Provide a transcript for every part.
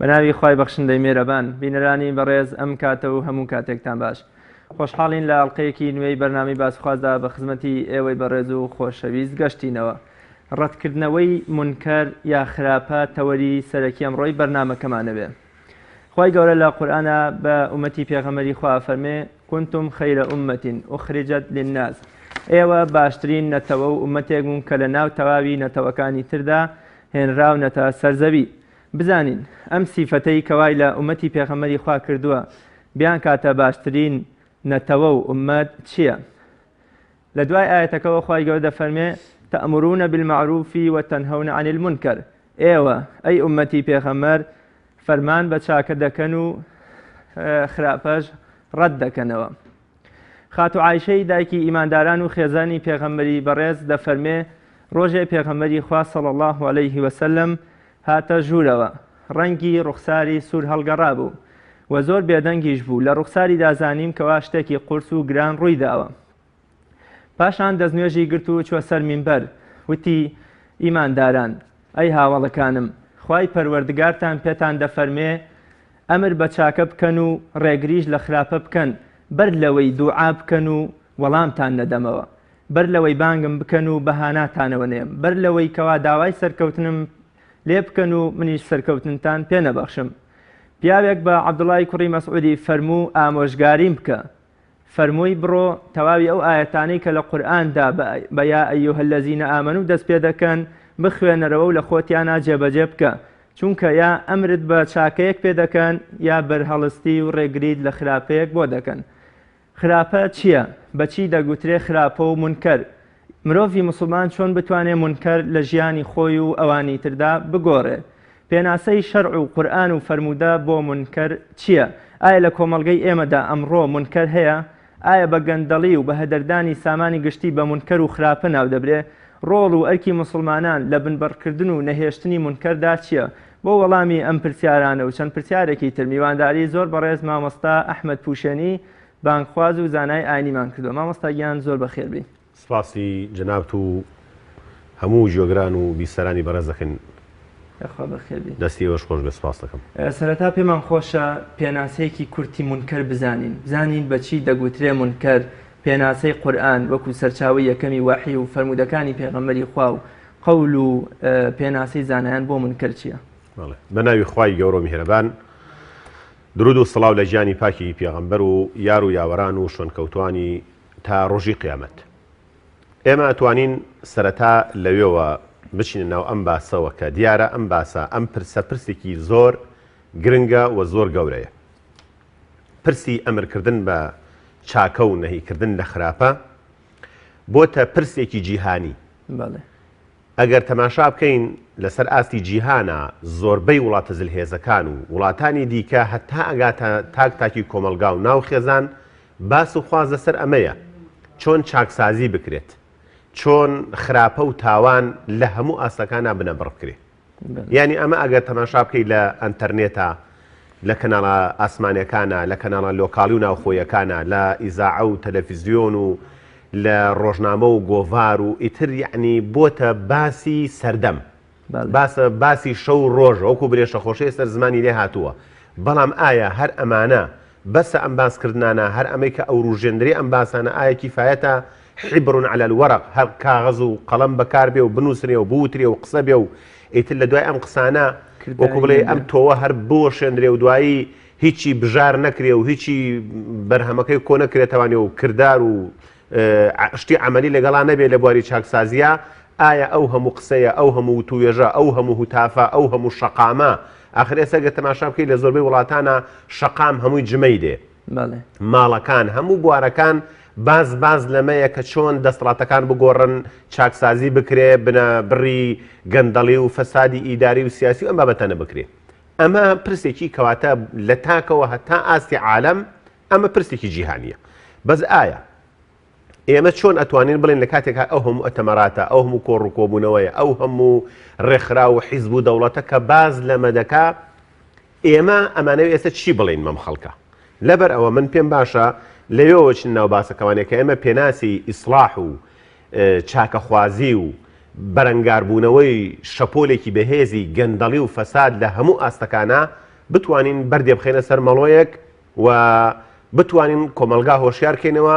بەناوی خوای بەخشندەی مێرەبان بینەرانی بەڕێز ئەم کاتە و هەموو کاتێکتان باش خۆشحاڵین لە ئەڵلقەیەکی نوێی بەرنامەی باسخوازدا بە خزمەتی ئێوەی بەڕێز و خۆشەویست گەشتینەوە ڕەتکردنەوەی مونکەر یا خراپە تەوەری سەرەکی ئەمڕۆی بەرنامەکەمانەبێ خوای گەورە لە قورئانا بە ئومەتی پێغەمبەری خوا ئەفەرمێ، کنتم خیر امە اخرجت للناس، ئێوە باشترین نەتەوە و ئومەتێک بوون کە لە ناو تەواوی نەتەوەکانی تردا هێنراونەتە سەر زەوی. بزانین ئەم سیفەتەی کە وای لە ئومەتی پێغەمبەری خوا کردووە بیانکاتە باشترین نەتەوە و ئومەت چییە؟ لە دوای ئایەتەکەوە خوای گەورە دەفەرمێ، تأمرون بالمعروف وتنهون عن المنکر، ئێوە ئەی ئوممەتی پێغەمبەر فەرمان بە چاکە دەکەن و خراپەش ڕەت دەکەنەوە. خاتوو عایشەی دایکی ئیمانداران و خێزانی پێغەمبەری بەڕێز دەفەرمێ، ڕۆژێ پێغەمبەری خوا صلی اللە علیه وسلم هاتە ژوورەوە، ڕەنگی ڕوخساری سوور هەڵگەڕابوو و زۆر بێدەنگیش بوو، لە ڕوخساریدا زانیم کەوا شتێکی قورس و گران ڕووی داوە. پاشان دەستنوێژی گرت و چوە سەر مینبەر وتی، ئیمانداران، ئەی هاوەڵەکانم، خوای پەروەردگارتان پێتان دەفەرمێ ئەمر بە چاکە بکەن و ڕێگریش لە خراپە بکەن بەر لەوەی دوعا بکەن و وەڵامتان نەدەمەوە، بەر لەوەی بانگم بکەن و بە هاناتانەوە نێم، بەر لەوەی کەوا داوای سەرکەوتنم لێ بکەن و منیش سەرکەوتنتان پێ نەبەخشم. پیاوێک بە عەبدوڵای کوڕی مەسعودی فەرموو ئامۆژگاریم بکە. فەرمووی بڕۆ تەواوی ئەو ئایەتانەی کە لە قورئاندا بە یا ایها الذین آمنوا دەست پێ دەکەن بخوێنەرەوە و لە خۆتیانا جێبەجێ بکە، چونکە یا ئەمرت بە چاکەیەک پێ دەکەن یا بەرهەڵستی و ڕێگریت لە خراپەیەک بۆ دەکەن. خراپە چییە؟ بە چی دەگوترێ خراپە و مونکەر؟ مرۆڤی موسڵمان چۆن بتوانێ مونکەر لە ژیانی خۆی و ئەوانی تردا بگۆڕێ؟ پێناسەی شەرع و قورئان و فەرموودە بۆ مونکەر چییە؟ ئایا لە کۆمەڵگەی ئێمەدا ئەمڕۆ مونکەر هەیە؟ ئایا بە گەندەڵی و بە هەدەردانی سامانی گشتی بە مونکەر و خراپە ناودەبرێ؟ ڕۆڵ و ئەرکی موسڵمانان لە بنبڕکردن و نەهێشتنی مونکەردا چییە؟ بۆ وەڵامی ئەم پرسیارانە و چەند پرسیارێکی تر میوانداری زۆر بەڕێز مامۆستا ئەحمەد پووشێنی بانگخواز و زانای ئاینیمان کردووە. مامۆستا گیان زۆر بەخێر بێی. سپاسی جەنابت و هەموو گوێگران و بیسەرانی بەڕێز دەکەین. یاخوا بەخێر بێی. دەستی ئێوەش خۆش بێت سپاست دەکەم. سەرەتا پێمان خۆشە پێناسەیەکی کورتی مونکەر بزانین، بزانین بە چی دەگوترێ مونکەر، پێناسەی قورئان وەکو سەرچاوەی یەکەمی وەحی و فەرموودەکانی پێغەمبەری خوا و قەول و پێناسەی زانایان بۆ مونکەر چییە؟ بەڵێ. بە ناوی خوای گەورە و میهرەبان. درود و سڵاو لە گیانی پاکی پێغەمبەر و یار و یاوەران و شوێنکەوتوانی تا ڕۆژی قیامەت. ئێمە ئەتوانین سەرەتا لەوێوە بچینە ناو ئەم باسەوە کە دیارە ئەم باسە، ئەم پرسە پرسێکی زۆر گرنگە و زۆر گەورەیە. پرسی ئەمرکردن بە چاکە و نەهیکردن لە خراپە بۆتە پرسێکی جیهانی. بەڵێ. ئەگەر تەماشا بکەین لەسەر ئاستی جیهانا زۆربەی وڵاتە زلهێزەکان و وڵاتانی دیکە هەتا ئەگاتە تاک تاکی کۆمەڵگا و ناو خێزان باس و خواست لەسەر ئەمەیە چۆن چاکسازی بکرێت چۆن خراپە و تاوان لە هەموو ئاستەکانا بنەبڕ بکرێ. یانی ئەمە ئەگەر تەماشا بکەی لە ئەنتەرنێتا لە کەناڵە ئاسمانەکانە لە کەناڵە لۆکاڵی و ناوخۆیەکانە لە ئیزاعە و تەلەفیزیۆن و لە ڕۆژنامە و گۆڤار و ئیتر یعنی بۆتە باسی سەردەم باسە باسی شەو ڕۆژ وەکو برێشە خۆشەی سەر زمانی لێ هاتووە بەڵام ئایا هەر ئەمانە بەسە ئەم باسکردنانە هەر ئەمەی کە ئەوروژێندرێ ئەم باسانە ئایا کیفایەتە حبر علی الورق هەر کاغەز و قەڵەم بەکار بێ و بنووسرێ و بوترێ و قسە بێ و ئیتر لە دوای ئەم قسانە وەکو بڵێ ئەم تۆوە هەر بوەشێندرێ و دوایی هیچی بژار نەکرێ و هیچی بەرهەمەکەی کۆ نەکرێتەوانێ و کردار و شتی عملی لەگەڵا نەبێ لە بواری چاکسازیە ئایا ئەو هەموو قسەیە ئەو هەموو وتوێژە ئەو هەموو هوتافە ئەو هەموو شەقامە ئاخر ئێستا گەر تەماشا بکەی لە زۆربەی وڵاتانە شەقام هەمووی جمەی دێ ماڵەکان هەموو بوارەکان باز باز لەمەیە کە چۆن دەسەڵاتەکان بگۆڕن چاکسازی بکرێ بنە بڕی گەندەڵی و فەسادی ئیداری و سیاسی و ئەم بابەتانە بکرێ ئەمە پرسێکی کەواتە لە تاکەوە هەتا ئاستی عالەم ئەمە پرسێکی جیهانیە بەس ئایا ئێمە چۆن ئەتوانین بڵێن لە کاتێکا ئەو هەموو ئەتەمەراتە ئەو هەموو کۆڕ و کۆبوونەوەیە ئەو هەموو ڕێکخراو و حیزب و دەوڵەتە کە باز لەمە دەکا ئێمە ئەمانەوێ ئێستا چی بڵێین بەم خەڵکە؟ لەبەر ئەوە من پێم باشە لەوێوە چنە ناو باسەکەوانێ کە ئێمە پێناسی ئیسڵاح و چاکەخوازی و بەرەنگاربوونەوەی شەپۆلێکی بەهێزی گەندەڵی و فەساد لە هەموو ئاستەکانا بتوانین بەردێ بخەینە سەر مەڵۆیەک و بتوانین کۆمەڵگا هۆشیار کەینەوە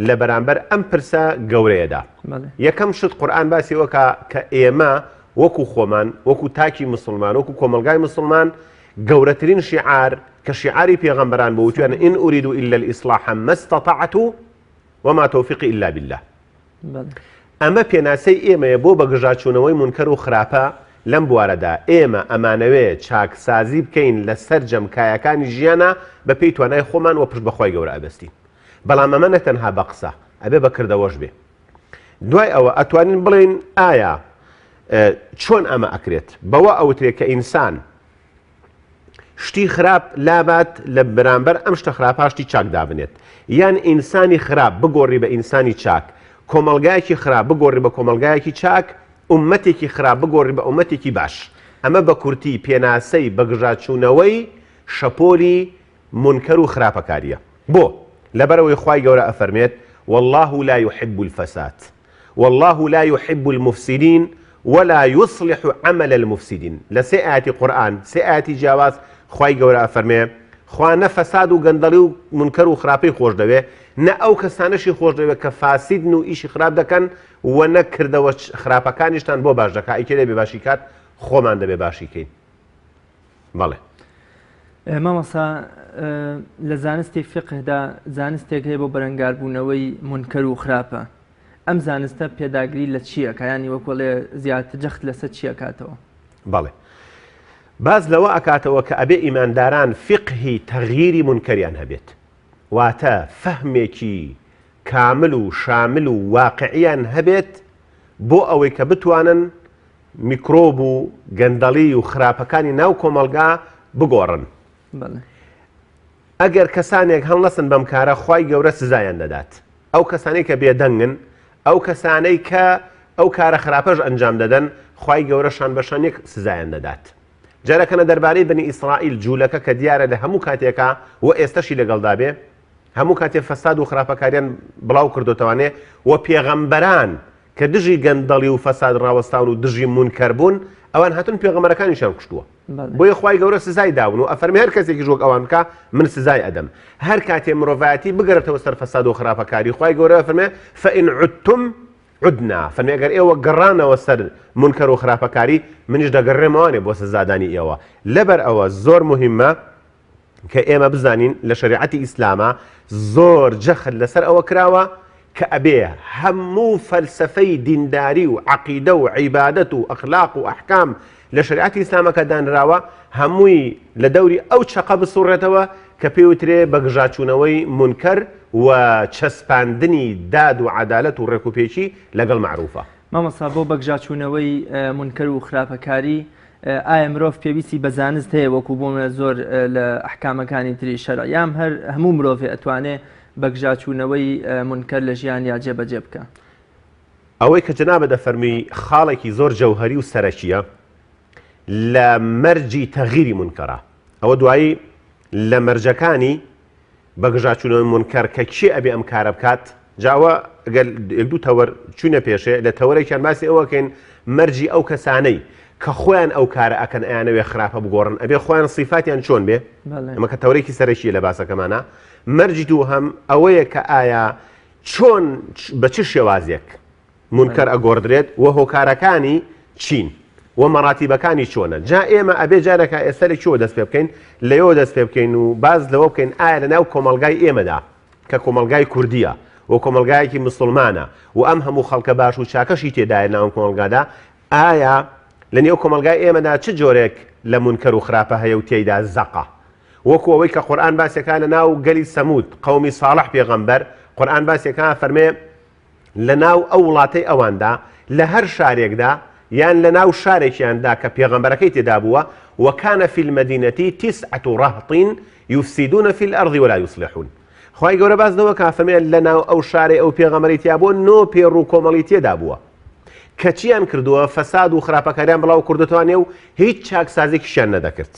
لە بەرامبەر ئەم پرسە گەورەیەدا. یەکەم شت قورئان باسی ئەوە کا کە ئێمە وەکو خۆمان، وەکو تاکی مسوڵمان، وەکو کۆمەڵگای مسوڵمان گەورەترین شیعار کە شیعاری پێغەمبەران بوو وتویانە ان ارید الا الاصلاح ما استطعت وما توفیقی الا باللە. ئەمە پێناسەی ئێمەیە بۆ بەگژاچوونەوەی مونکەر و خراپە لەم بوارەدا، ئێمە ئەمانەوێ چاکسازی بکەین لە سەرجەم کایەکانی ژیانا بە پێی توانای خۆمان وە پشت بە خوای گەورە ئەبەستین بەڵام ئەمە نە تەنها بە قسە ئەبێ بە کردەوەش بێ. دوای ئەوە ئەتوانین بڵێین ئایا چۆن ئەمە ئەکرێت؟ بەوە ئەوترێ کە ئینسان شتی خراپ لابات لە بەرامبەر ئەم شتە خراپە شتی چاک دابنێت یان ئینسانی خراپ بگۆڕی بە ئینسانی چاک کۆمەڵگایەکی خراپ بگۆڕی بە کۆمەڵگایەکی چاک ئومەتێکی خراپ بگۆڕی بە ئومەتێکی باش ئەمە بە کورتی پێناسەی بەگژاچوونەوەی شەپۆلی مونکەر و خراپەکاریە بۆ؟ لەبەرئەوەی خوای گەورە ئەفەرمێت واللە لا یحب الفساد واللە لا یحب المفسدین ولا یصلح عمل المفسدین لە سێ ئایەتی قورئان سێ ئایەتی جیاواز خوای گەورە ئەفەرمێ خوا نە فەساد و گەندەڵی و مونکەر و خراپەی خۆش دەوێ نە ئەو کەسانەشی خۆش دەوێ کە فاسیدن و ئیشی خراپ دەکەن و نە کردەوە خراپەکانیشتان بۆ باش دەکا ئەی کێ دەبێ باشی کات خۆمان دەبێ باشی کەین بەڵێ. مامۆستا لە زانستی فقهدا زانستێک هەیە بۆ بەرەنگاربوونەوەی مونکەر و خراپە ئەم زانستە پێداگری لە چییە کایانی وەکۆڵێ زیاتر جەخت لەسەر چییە کاتەوە؟ بەڵێ باز لەوە ئەکاتەوە کە ئەبێ ئیمانداران فقهی تەغیری مونکەریان هەبێت واتە فەهمێکی کامل و شامل و واقعیان هەبێت بۆ ئەوەی کە بتوانن میکرۆب و گەندەڵی و خراپەکانی ناو کۆمەڵگا بگۆڕن. ئەگەر کەسانێک هەڵنەسن بەم کارە خوای گەورە سزایان دەدات. ئەو کەسانەی کە بێدەنگن، ئەو کەسانەی کە ئەو کارە خراپەش ئەنجام دەدەن، خوای گەورە شان بە شان یەک سزایان دەدات. جارەکەنە دەربارەی بەنی ئیسرائیل جوولەکە کە دیارە لە هەموو کاتێکا و ئێستەشی لەگەڵدا بێ هەموو کاتێ فەساد و خراپەکاریان بڵاو کردۆتەوانێ و پێغەمبەران کە دژی گەندەڵی و فەساد ڕاوەستاون و دژی مونکەر بوون، ئەوان هاتوون پێغەمبەرەکانیشیان کوشتووە. بۆیە خوای گەورە سزای داون و ئەفەرمێ هەر کەسێکیش وەک ئەوان بکا من سزای ئەدەم. هەر کاتێ مرۆڤایەتی بگەرێتەوە سەر فەساد و خراپەکاری خوای گەورە ئەفەرمێ فإن عدتم عدنا، فەرمێ ئەگەر ئێوە گەڕانەوە سەر مونکەر و خراپەکاری منیش دەگەڕێمەوانێ بۆ سزادانی ئێوە. لەبەر ئەوە زۆر موهیمە کە ئێمە بزانین لە شەریعەتی ئیسلاما زۆر جەخت لەسەر ئەوە کراوە کە ئەبێ هەموو فەلسەفەی دینداری و عەقیدە و عیبادەت و ئەخلاق و ئەحکام لە شەریعەتی ئیسلامەکە دانراوە هەمووی لە دەوری ئەو چەقە بسوڕێتەوە کە پێوترێ بەگژاچوونەوەی مونکەر و چەسپاندنی داد و عەدالەت و ڕێکوپێکی لەگەڵ مەعروفە. مامۆستا بۆ بەگژاچوونەوەی مونکەر و خراپەکاری ئایا مرۆڤ پێویستی بە زانست هەیە وەکو بۆ زۆر لە ئەحکامەکانی تری شەرع یام هەر هەموو مرۆڤێ ئەتوانێ بەگژاچوونەوەی مونکەر لە ژیان یا جێبەجێ بکە؟ ئەوەی کە جەنابت دەفەرمووی خاڵێکی زۆر جەوهەری و سەرەکیە لە مەرجی تەغیری مونکەرە ئەوە دوایی لە مەرجەکانی بەگژاچوونەوەی مونکەر کە کێ ئەبێ ئەم کارە بکات جا ئەوە گەر یەک دوو تەوەر چوینە پێشێ لە تەوەرێکیان باسی ئەوە کەین مەرجی ئەو کەسانەی کە خۆیان ئەو کارە ئەکەن ئەیانەوێ خراپە بگۆڕن ئەبێ خۆیان سیفاتیان چۆن بێ ئەمە کە تەوەرێکی سەرەکیە لە باسەکەمانە مەرجی دووهەم ئەوەیە کە ئایا چۆن بە چ شێوازێک مونکەر ئەگۆڕدرێت و هۆکارەکانی چین و مەڕاتیبەکانی چۆنە جا ئێمە ئەبێ جارەکە ئێستا لە کوێوە دەست پێ بکەین لەوێوە دەست پێ بکەین و باز لەوە بکەین ئایا لە ناو کۆمەڵگای ئێمەدا کە کۆمەڵگای کوردیە و کۆمەڵگایەکی مسوڵمانە و ئەم هەموو خەڵکە باش و چاکەشی تێدایە ناو کۆمەڵگادا ئایا لە نێو کۆمەڵگای ئێمەدا چ جۆرێک لە مونکەر و خراپە هەیە و تێیدا زەقە وەکو ئەوەی کە قورئان باسێکا لە ناو گەلی سەمود قەومی ساڵح پێغەمبەر قورئان باسێکا فەرمێ لە ناو ئەو وڵاتەی ئەواندا لە هەر شارێکدا یان لە ناو شارێکیاندا کە پێغەمبەرەکەی تێدا بووە، وکان فی المدینە تسعە رهط یفسدون فی الارض ولا یصلحون خوای گەورە باس لەوە کا فەرمێ لە ناو ئەو شارەی ئەو پێغەمبەری تیا بووە نۆ پێڕ و کۆمەڵی تێدا بووە کە چیان کردووە فەساد و خراپەکاریان بڵاو کردوتوانێ و هیچ چاکسازێکیشیان نەدەکرد.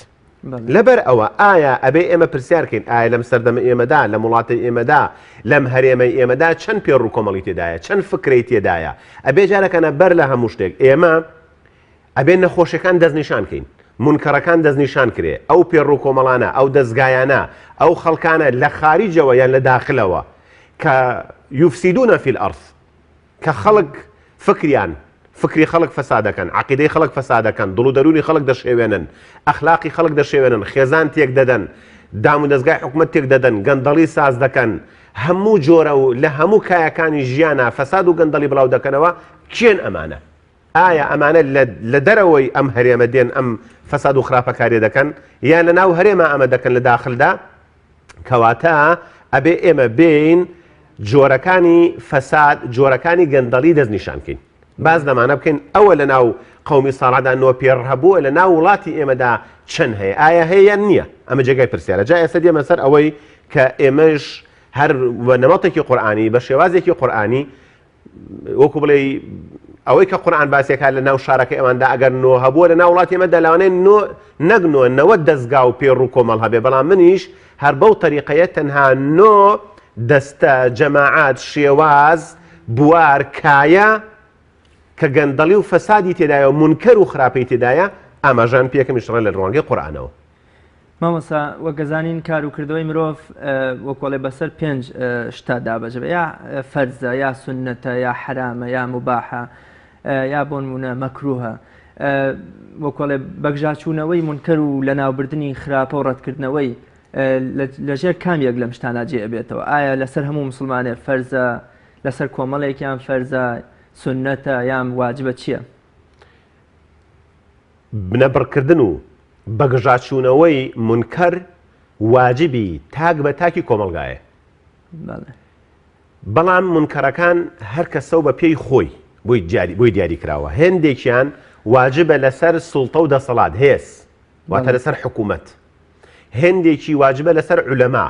لەبەر ئەوە ئایا ئەبێ ئێمە پرسیار کەین ئایا لەم سەردەمە ئێمەدا لەم وڵاتەی ئێمەدا لەم هەرێمەی ئێمەدا چەند پێڕ و کۆمەڵی تێدایە چەند فکرەی تێدایە ئەبێ جارەکەنە بەر لە هەموو شتێک ئێمە ئەبێ نەخۆشیەکان دەستنیشان کەین. مونکەرەکان دەستنیشان کرێ، ئەو پێڕ و کۆمەڵانە، ئەو دەزگایانە، ئەو خەڵکانە لە خاریجەوە یان لە داخلەوە کە یوفسیدون فی الارض کە خەڵک فکریان فکری خەڵک فەسادەکەن، عەقیدەی خەڵک فەسادەکەن، دڵ و دەروونی خەڵک دەشێوێنن، ئەخلاقی خەڵک دەشێوێنن، خێزان تێک دەدەن، دام و دەزگای حکومەت تێک دەدەن، گەندەڵی ساز دەکەن، هەموو جۆرە و لە هەموو کایەکانی ژیانا فەساد و گەندەڵی بڵاو دەکەنەوە، کێن ئەمانە؟ ئایا ئەمانە لە دەرەوەی ئەم هەرێمە دێن ئەم فەساد و خراپەکاریە دەکەن یان لە ناو هەرێمە ئەمە دەکەن لە داخلدا؟ کەواتە ئەبێ ئێمە بێین جۆرەکانی فەساد جۆرەکانی گەندەڵی دەستنیشان کەین باز لەمانە بکەین ئەوە لە ناو قومی ساڵادا نۆ پێڕ هەبووە لە ناو وڵاتی ئێمەدا چەند هەیە ئایا هەیە یان نییە ئەمە جێگای پرسیارە جا ئێستا دێمە سەر ئەوەی کە ئێمەش هەر بە نەمەتێکی قورئانی بە شێوازێکی قورئانی وەکو بڵێ ئەوەی کە قورآن باسیەکە لە ناو شارەکە ئەواندا ئەگەر نۆ هەبووە لە ناو وڵاتی ئێمەدا لەوانەیە نۆ نەک نۆ نەوە دەستگا و پێڕ و کۆمەڵ هەبێ بەڵام منیش هەر بەو تەریقەیە تەنها نۆ دەستە جەماعات شێواز بوار کایە کە گەندەڵی و فەسادی تێدایە و مونکەر و خراپەی تێدایە ئاماژان پێکەم ئیشڕە لە ڕوانگەی قورئانەوە. مامۆستا وەک ئەزانین کار و کردەوەی مرۆڤ وەکۆڵێ بەسەر پێنج شتا دابەش بێ یا فەرزە یا سنەتە یا حرامە یا مباحە یا بۆ نمونە مەکروهە وەکۆڵێ بەگژاچوونەوەی منکەر و لەناوبردنی خراپە و ڕەتکردنەوەی لەژێر کام یەک لەم شتانە جێ ئەبێتەوە ئایا لەسەر هەموو مسلمانێ فەرزە لەسەر کۆمەڵێکیان فەرزە سنەتە یان واجبە چییە؟ بنەبڕکردن و بەگژاچوونەوەی مونکەر واجبی تاک بە تاکی کۆمەڵگایە. بەڵام مونکەرەکان هەر کەسە و بە پێی خۆی بۆی دیاری کراوە. هێندێکیان واجبە لەسەر سوڵتە و دەسەڵات، هێز، واتە لەسەر حکوومەت. هێندێکی واجبە لەسەر عولەما.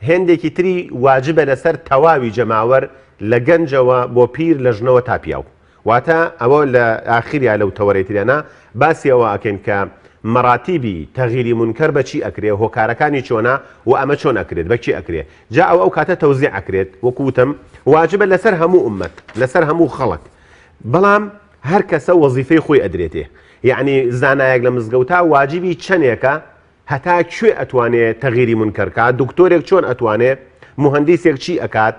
هێندێکی تری واجبە لەسەر تەواوی جەماوەر لە گەنجەوە بۆ پیر لە ژنەوە تا پیاو. واتە ئەوە لە ئاخریا لەو تەوەرەی تریانا باسی ئەوە ئەکەین کە مەراتیبی تەغیری مونکەر بە چی ئەکرێ هۆکارەکانی چۆنە و ئەمە چۆن ئەکرێت بە کێ ئەکرێ جا ئەوە ئەو کاتە تەوزیع ئەکرێت وەکو وتم واجبە لەسەر هەموو ئوممەت لەسەر هەموو خەڵک بەڵام هەر کەسە وەزیفەی خۆی ئەدرێتێ یەعنی زانایەک لە مزگەوتا واجبی چەنێکە هەتا کوێ ئەتوانێ تەغیری مونکەر کا، دکتۆرێک چۆن ئەتوانێ، موهەندیسێک چی ئەکات،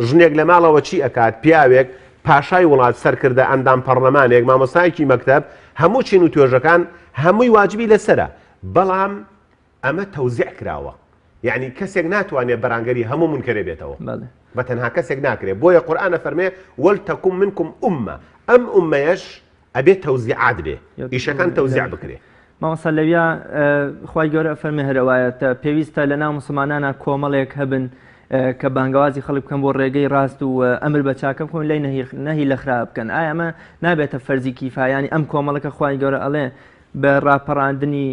ژنێک لە ماڵەوە چی ئەکات، پیاوێک، پاشای وڵات، سەرکردە، ئەندام پەڕلەمانێک، مامۆستایەکی مەکتەب، هەموو چین و توێژەکان هەمووی واجبی لەسەرە، بەڵام ئەمە تەوزیع کراوە، یەعنی کەسێک ناتوانێ بەرانگەری هەموو مونکەرێ بێتەوە، بە تەنها کەسێک ناکرێ، بۆیە قورئان ئەفەرمێ، ولتکن منکم امە، ئەم ئوممەیەش ئەبێ تەوزیعات بێ ئیشەکان تەوزیع بکرێ. مامۆستا لەویا خوای گەورە ئەفەرمێ هەر ئەوایەتە پێویستە لەناو موسڵمانانا کۆمەڵێک هەبن کە بانگەوازی خەڵک بکەن بۆ ڕێگەی ڕاست و ئەمر بە چاکە بکەن لای نەهی لە خراپ بکەن ئایا ئەمە نابێتە فەرزی کیفایانی ئەم کۆمەڵەکە خوای گەورە ئەڵێ بە ڕاپەڕاندنی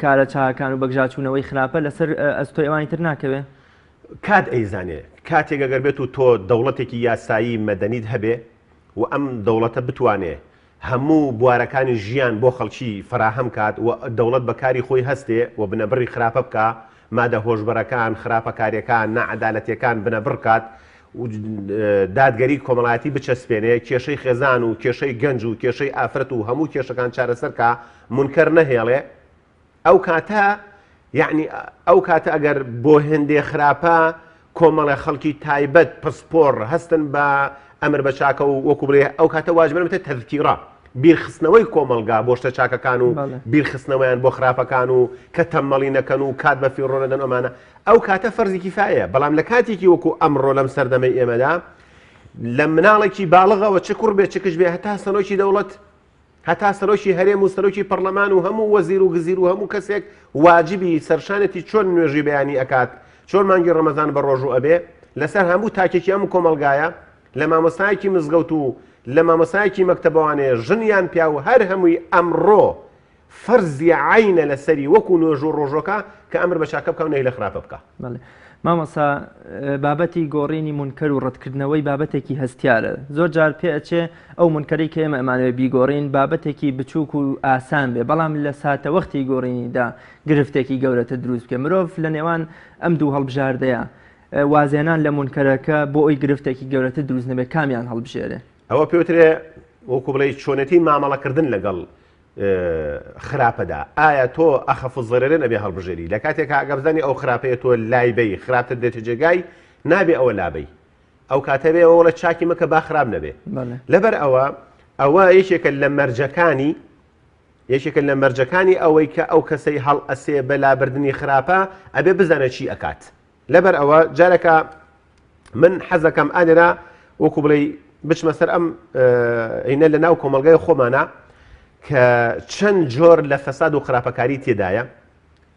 کارە چاکان و بەگژاچوونەوەی خراپە لەسەر ئەستۆی ئەوانی تر ناکەوێ؟ کات ئەیزانێ کاتێک ئەگەر بێت و تۆ دەوڵەتێکی یاسایی مەدەنیت هەبێ و ئەم دەوڵەتە بتوانێ هەموو بوارەکانی ژیان بۆ خەڵکی فەراهەم کات و دەوڵەت بە کاری خۆی هەستێ و بنەبڕی خراپە بکا، مادە هۆشبەرەکان، خراپەکاریەکان، ناعەدالەتیەکان بنەبڕ کات و دادگەری کۆمەڵایەتی بچەسپێنێ، کێشەی خێزان و کێشەی گەنج و کێشەی ئافرەت و هەموو کێشەکان چارەسەر کا، مونکەر نەهێڵێ، ئەو کاتە یەعنی ئەو کاتە ئەگەر بۆ هێندێ خراپە کۆمەڵێ خەڵکی تایبەت پسپۆڕ هەستن بە ئەمر بە چاکە و وەکو بڵێ ئەو کاتە واجبە بێتە تەذکیڕە بیرخستنەوەی کۆمەڵگا بۆ شتە چاکەکان و بیرخستنەوەیان بۆ خراپەکان و کە تەمەڵی نەکەن و کات بە فیڕۆ نەدەن ئەمانە ئەو کاتە فەرزی کیفایە بەڵام لە کاتێکی وەکو ئەمڕۆ لەم سەردەمەی ئێمەدا لە مناڵێکی باڵغەوە چ کوڕ بێ چ کچ بێ هەتا سەرۆکی دەوڵەت هەتا سەرۆکی هەرێم و سەرۆکی پەڕلەمان و هەموو وەزیر و گزیر و هەموو کەسێک واجبی سەرشانێتی چۆن نوێژی بەیانی ئەکات چۆن مانگی ڕەمەزان بە ڕۆژوو ئەبێ لەسەر هەموو تاکێکی ئەم کۆمەڵگایە لە مامۆستایەکی مزگەوت و لە مامۆستایەکی مەکتەبەوانێ ژن یان پیاو هەر هەمووی ئەمڕۆ فەرزی عەینە لەسەری وەکو نوێژ و ڕۆژۆکە کە ئەمر بە چاکە بکا و نەهی لە خراپە بکا. بەڵێ مامۆستا بابەتی گۆڕینی مونکەر و ڕەتکردنەوەی بابەتێکی هەستیارە زۆر جار پێ ئەچێ ئەو مونکەرەی کە ئێمە ئەمانەوێ بیگۆڕین بابەتێکی بچووک و ئاسان بێ بەڵام لە ساتەوەختی گۆڕینیدا گرفتێکی گەورەتر دروست بکە مرۆڤ لە نێوان ئەم دوو هەڵبژاردەیە وازێنان لە مونکەرەکە بۆ ئەوی گرفتێکی گەورەتر دروست نەبێ کامیان هەڵبژێرێ؟ ئەوە پێوترێ وەکو بڵێی چۆنێتی مامەڵەکردن لەگەڵ. خراپەدا ئایا تۆ أخف الضررين ئەبێ هەڵبژێری لە کاتێکا ئەگەر بزانی ئەو خراپەیە تۆ لای بەی خراپتر دێتە جێگای نابێ ئەوە لابەی ئەو کاتە بێ ئەوە چاکی مەکە با خراپ نەبێ لەبەر ئەوە ئەوە یەکێکە لە مەرجەکانی یەکێکە لە مەرجەکانی ئەوەی کە ئەو کەسەی هەڵ ئەسێ بە لابردنی خراپە ئەبێ بزانە چی ئەکات لەبەر ئەوە جارەکە من حەزەکەم ئالێرا وەکو بڵێ بچمە سەر ئەم ئینە لە ناو کۆمەلگای خۆمانە کە چەند جۆر لە فەساد و خراپەکاری تێدایە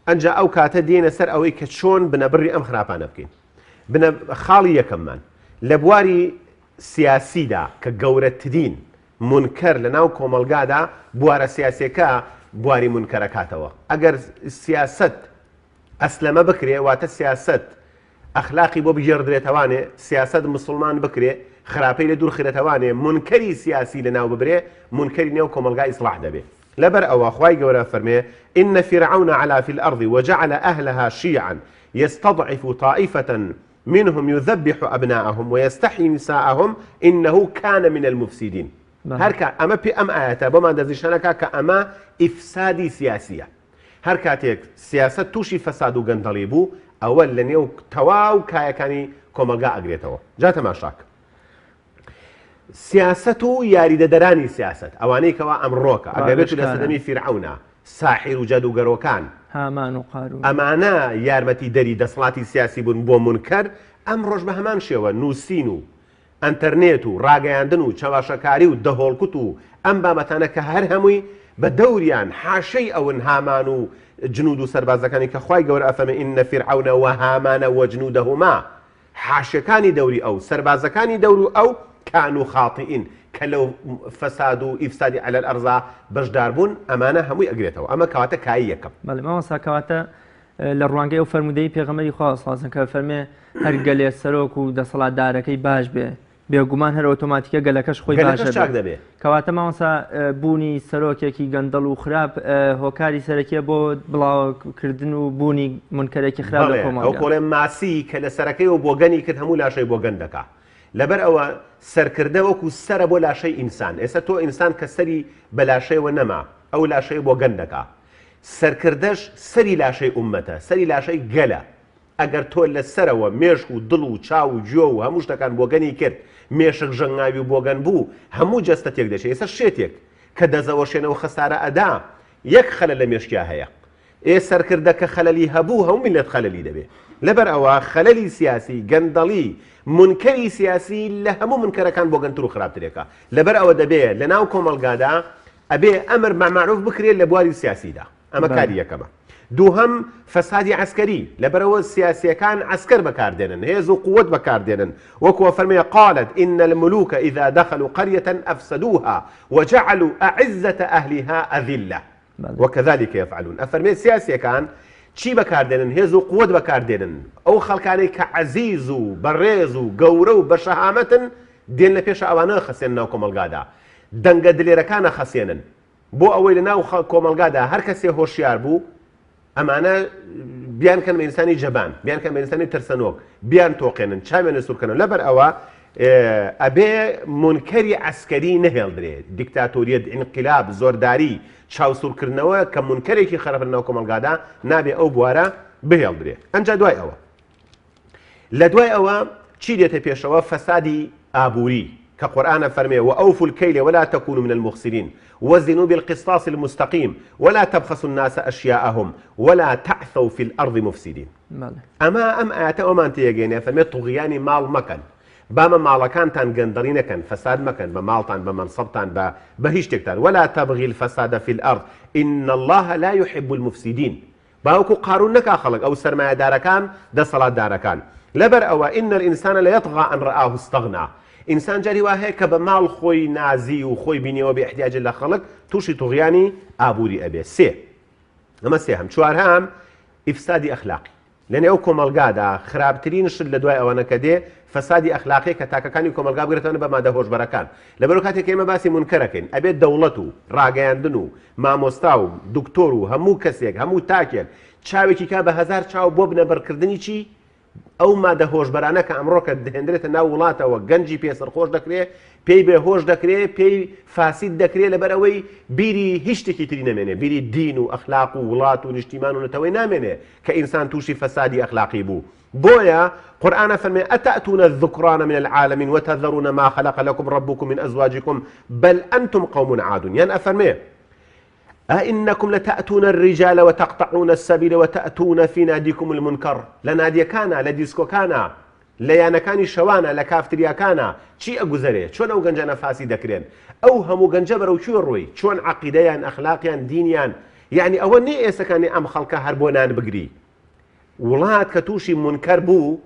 ئەنجا ئەو کاتە دێنە سەر ئەوەی کە چۆن بنەبڕی ئەم خراپانە بکەین بنە خاڵی یەکەممان لە بواری سیاسیدا کە گەورەترین مونکەر لە ناو کۆمەلگادا بوارە سیاسەکە بواری مونکەرەکاتەوە ئەگەر سیاست ئەسلەمە بکرێ واتە سیاسەت ئەخلاقی بۆ بگێڕدرێتەوانێ، سیاسەت مسوڵمان بکرێ، خراپەی لێ دوور خرێتەوانێ، مونکەری سیاسی لە ناو ببرێ، مونکەری نێو کۆمەڵگا ئیسڵاح دەبێ. لەبەر ئەوە خوای گەورە فەرمێ، ان فرعون علا فی الارض وجعل اهلها شیعا یستضعف طائفە منهم یذبح ابناءهم ویستحیی نساءهم انه کان من المفسدین. هەر کە ئەمە پێ ئەم ئایەتە بۆمان دەستنیشان ئەکا کە ئەمە ئیفسادی سیاسیە. هەر کاتێک سیاسەت تووشی فەساد و گەندەڵی بوو، ئەوە لە نێو تەواو کایەکانی کۆمەڵگا ئەگرێتەوە. جا تەماشاکە. سیاسەت و یاریدەدەرانی سیاسەت، ئەوانەی کەوا ئەمڕۆکە، ئەگەر بێتو لە سەردەمی فیرعەونا، ساحیر و جادووگەرۆکان، هامان و قارون. ئەمانە یارمەتیدەری دەسەڵاتی سیاسی بوون بۆ مونکەر، ئەمڕۆش بە هەمان شێوە نووسین و ئەنتەرنێت و ڕاگەیاندن و چەواشەکاری و دەهۆڵکوت و ئەم بابەتانە کە هەر هەمووی بە دەوریان حاشەی ئەون هامان و جنود و سەربازەکانی کە خوای گەورە ئەفەرمێ ان فرعون وهامان وجنودهما حاشەکانی دەوری ئەو سەربازەکانی دەور و ئەو کانوا خاطئین کە لەو فەساد و ئیفسادی علی الارضا بەشدار بوون ئەمانە هەمووی ئەگرێتەوە ئەمە کەواتە کای یەکەم. بەڵێ مامۆستا کەواتە لە ڕوانگەی ئەو فەرموودەی پێغەمبەری خوا صلی الله کە فەرمێ هەر گەلێ سەرۆک و دەسەڵاتدارەکەی باش بێ بێگومان هەر ئۆتۆماتیکە گەلەکەش خۆی باش چاک دەبێ. کەواتە مامۆستا بوونی سەرۆکێکی گەندەڵ و خراپ هۆکاری سەرەکیە بۆ بڵاوکردن و بوونی مونکەرێکی خراپ لە کۆمەڵگا. ئەو کۆڵێ ماسی کە لە سەرەکەیەوە بۆگەنی کرد هەموو لاشەی بۆگەن دەکا. لەبەر ئەوە سەرکردە وەکو سەرە بۆ لاشەی ئینسان. ئێستا تۆ ئینسان کە سەری بە لاشەیەوە نەما ئەو لاشەی بۆگەن دەکا. سەرکردەش سەری لاشەی ئوممەتە، سەری لاشەی گەلە. ئەگەر تۆ لە سەرەوە مێشک و دڵ و چاو و گوێ و هەموو شتەکان بۆگەنی کرد، مێشک ژەنگاوی و بۆگەن بوو، هەموو جەستە تێک دەچێ. ئێستا شێتێک کە دەزەوەشێنە و خەسارە ئەدا، یەک خەلەل لە مێشکیا هەیە. ئێ سەرکردە کە خەلەلی هەبوو، هەموو میللەت خەلەلی دەبێ. لەبەر ئەوە خەلەلی سیاسی، گەندەڵی، مونکەری سیاسی لە هەموو مونکەرەکان بۆگەنتر و خراپترێکە. لەبەر ئەوە دەبێ لە ناو کۆمەڵگادا ئەبێ ئەمر بە مەعروف بکرێت لە بواری سیاسیدا ئەمە کاری یەکەمە دووهەم فەسادی عەسکەری لەبەرەوە سیاسیەکان عەسکەر بەکاردێنن هێز و قوت بەکاردێنن وەکو فەرمێ قالت إن الملوك إذا دخلوا قرية أفسدوها وجعلوا أعزة أهلها أذلة وكذلك يفعلون ئەفەرمێ سیاسیەکان چی بەکاردێنن هێز و قوت بەکاردێنن ئەو خەڵکانەی کە عەزیز و بەڕێز و گەورە و بەشەهامەتن دێن لە پێش ئەوانە خەسێن ناو کۆمەڵگادا دەنگە دلێرەکان ئەخەسێنن بۆ ئەوەی لە ناو کۆمەڵگادا هەر کەسێ هۆشیار بوو ئەمانە بیانکەن بە ئینسانی جەبان بیانکەن بە ئینسانی ترسەنۆک بیان تۆقێنن چاوێنە سوورکەنەوە لەبەر ئەوە ئەبێ مونکەری عەسکەری نەهێڵدرێ دیکتاتۆریەت ئینقلاب زۆرداری چاوسوورکردنەوە کە مونکەرێکی خەرەفە لەناو کۆمەڵگادا نابێ ئەو بوارە بهێڵدرێ ئەنجا دوای ئەوە لە دوای ئەوە چی دێتە پێشەوە فەسادی ئابووری کە قورئان ئەفەرمێ وأوفوا الكيل ولا تكونوا من المخسرين وزنوا بالقسطاس المستقيم ولا تبخسوا الناس أشياءهم ولا تعثوا في الأرض مفسدين ئەمە ئەم ئاەتە ئەومان تێگەێنێ فەرمێ طغیانی ماڵ مەکەن بامە ماڵەکانتان گەندەڵی نەکەن فەساد مەکەن بە ماڵتان بە مەنسەبتان بە بە هیچ شتێکتان ولا تبغي الفساد في الأرض إن الله لا يحب المفسدين با وەکو قارون نەکا خەڵک ئەو سەرمایەدارەکان دەسەڵاتدارەکان لەبەر ئەوە ان الانسان لیطغی ان رآه استغنی ئینسان جاری وا هەیە کە بە ماڵ خۆی نازی و خۆی بینیەوە بێ احتیاج لە خەڵک تووشی طغیانی ئابووری ئەبێ سێ ئەمە سێهەم چوارهەم ئیفسادی ئەخلاقی لەنێو کۆمەڵگادا خراپترین شت لە دوای ئەوانە کە دێ فەسادی ئەخلاقیە کە تاکەکانی کۆمەڵگا بگرێتەوە بە مادە هۆشبەرەکان لەبەرو کاتێک کە ئێمە باسی مونکەرەکەین ئەبێت دەوڵەت و ڕاگەیاندن و مامۆستا و دکتۆر و هەموو کەسێک هەموو تاکێک چاوێکی کا بە هەزار چاو بۆ بنەبڕکردنی چی؟ ئەو مادە هۆشبەرانە کە ئەمڕۆکە دەهێندرێتە ناو وڵاتەوە گەنجی پێ سەرخۆش دەکرێ، پێی بێ هۆش دەکرێ، پێی فاسید دەکرێ لەبەر ئەوەی بیری هیچ شتێکی تری نەمێنێ، بیری دین و ئەخلاق و وڵات و نیشتیمان و نەتەوەی نامێنێ کە ئینسان تووشی فەسادی ئەخلاقی بوو. بۆیە قورئان ئەفەرمێ اتأتون الذکران من العالمین وتذرون ما خلق لکم ربکم من ازواجکم بل انتم قوم عادون یان ئەفەرمێ ئەئنکم لتأتون الرجال وتقطعون السبیل وتأتون فی نادیکم المنکر لە نادیەکانا لە دیسکۆکانا لە یانەکانی شەوانە لە کافتریاکانا چی ئەگوزەرێ چۆن ئەو گەنجانە فاسی دەکرێن ئەو هەموو گەنجە بەرەو کوێ ڕۆی چۆن عەقیدەیان ئەخلاقیان دینیان یعنی ئەوە نیە ئێسەکانی ئەم خەڵکە هەر بۆ نان بگری وڵات کە تووشی مونکەر بوو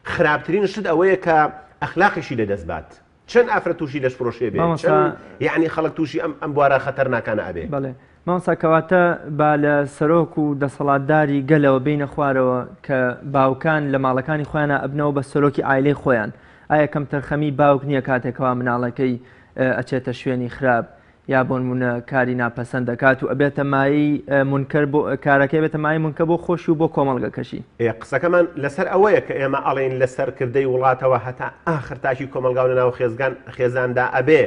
خراپترین شت ئەوەیە کە ئەخلاقیشی لەدەست بات چەند ئافرەت تووشی لەشفرۆشێ بێ مامۆستا چەند یعنی خەڵک تووشی ئەم ئەم بوارە خەتەرناکانە ئەبێ. بەڵێ مامۆستا کەواتە با لە سەرۆک و دەسەڵاتداری گەلەوە بێینە خوارەوە کە باوکان لە ماڵەکانی خۆیانا ئەبنەوە بە سەرۆکی عایلەی خۆیان ئایا کەمتەرخەمی باوک نییە کاتێک کەوا مناڵەکەی ئەچێتە شوێنی خراپ یا بۆنمونە کاری ناپەسەند دەکات و ئەبێتە مایەی مونکەر بۆ کارەکەی ئەبێتە مایەی مونکە بۆ خۆشی و بۆ کۆمەڵگەکەشی. ئێ قسەکەمان لەسەر ئەوەیە کە ئێمە ئەڵێین لە سەرکردەی وڵاتەوە هەتا ئاخر تاکی کۆمەڵگا و لەناو خێزگان خێزاندا ئەبێ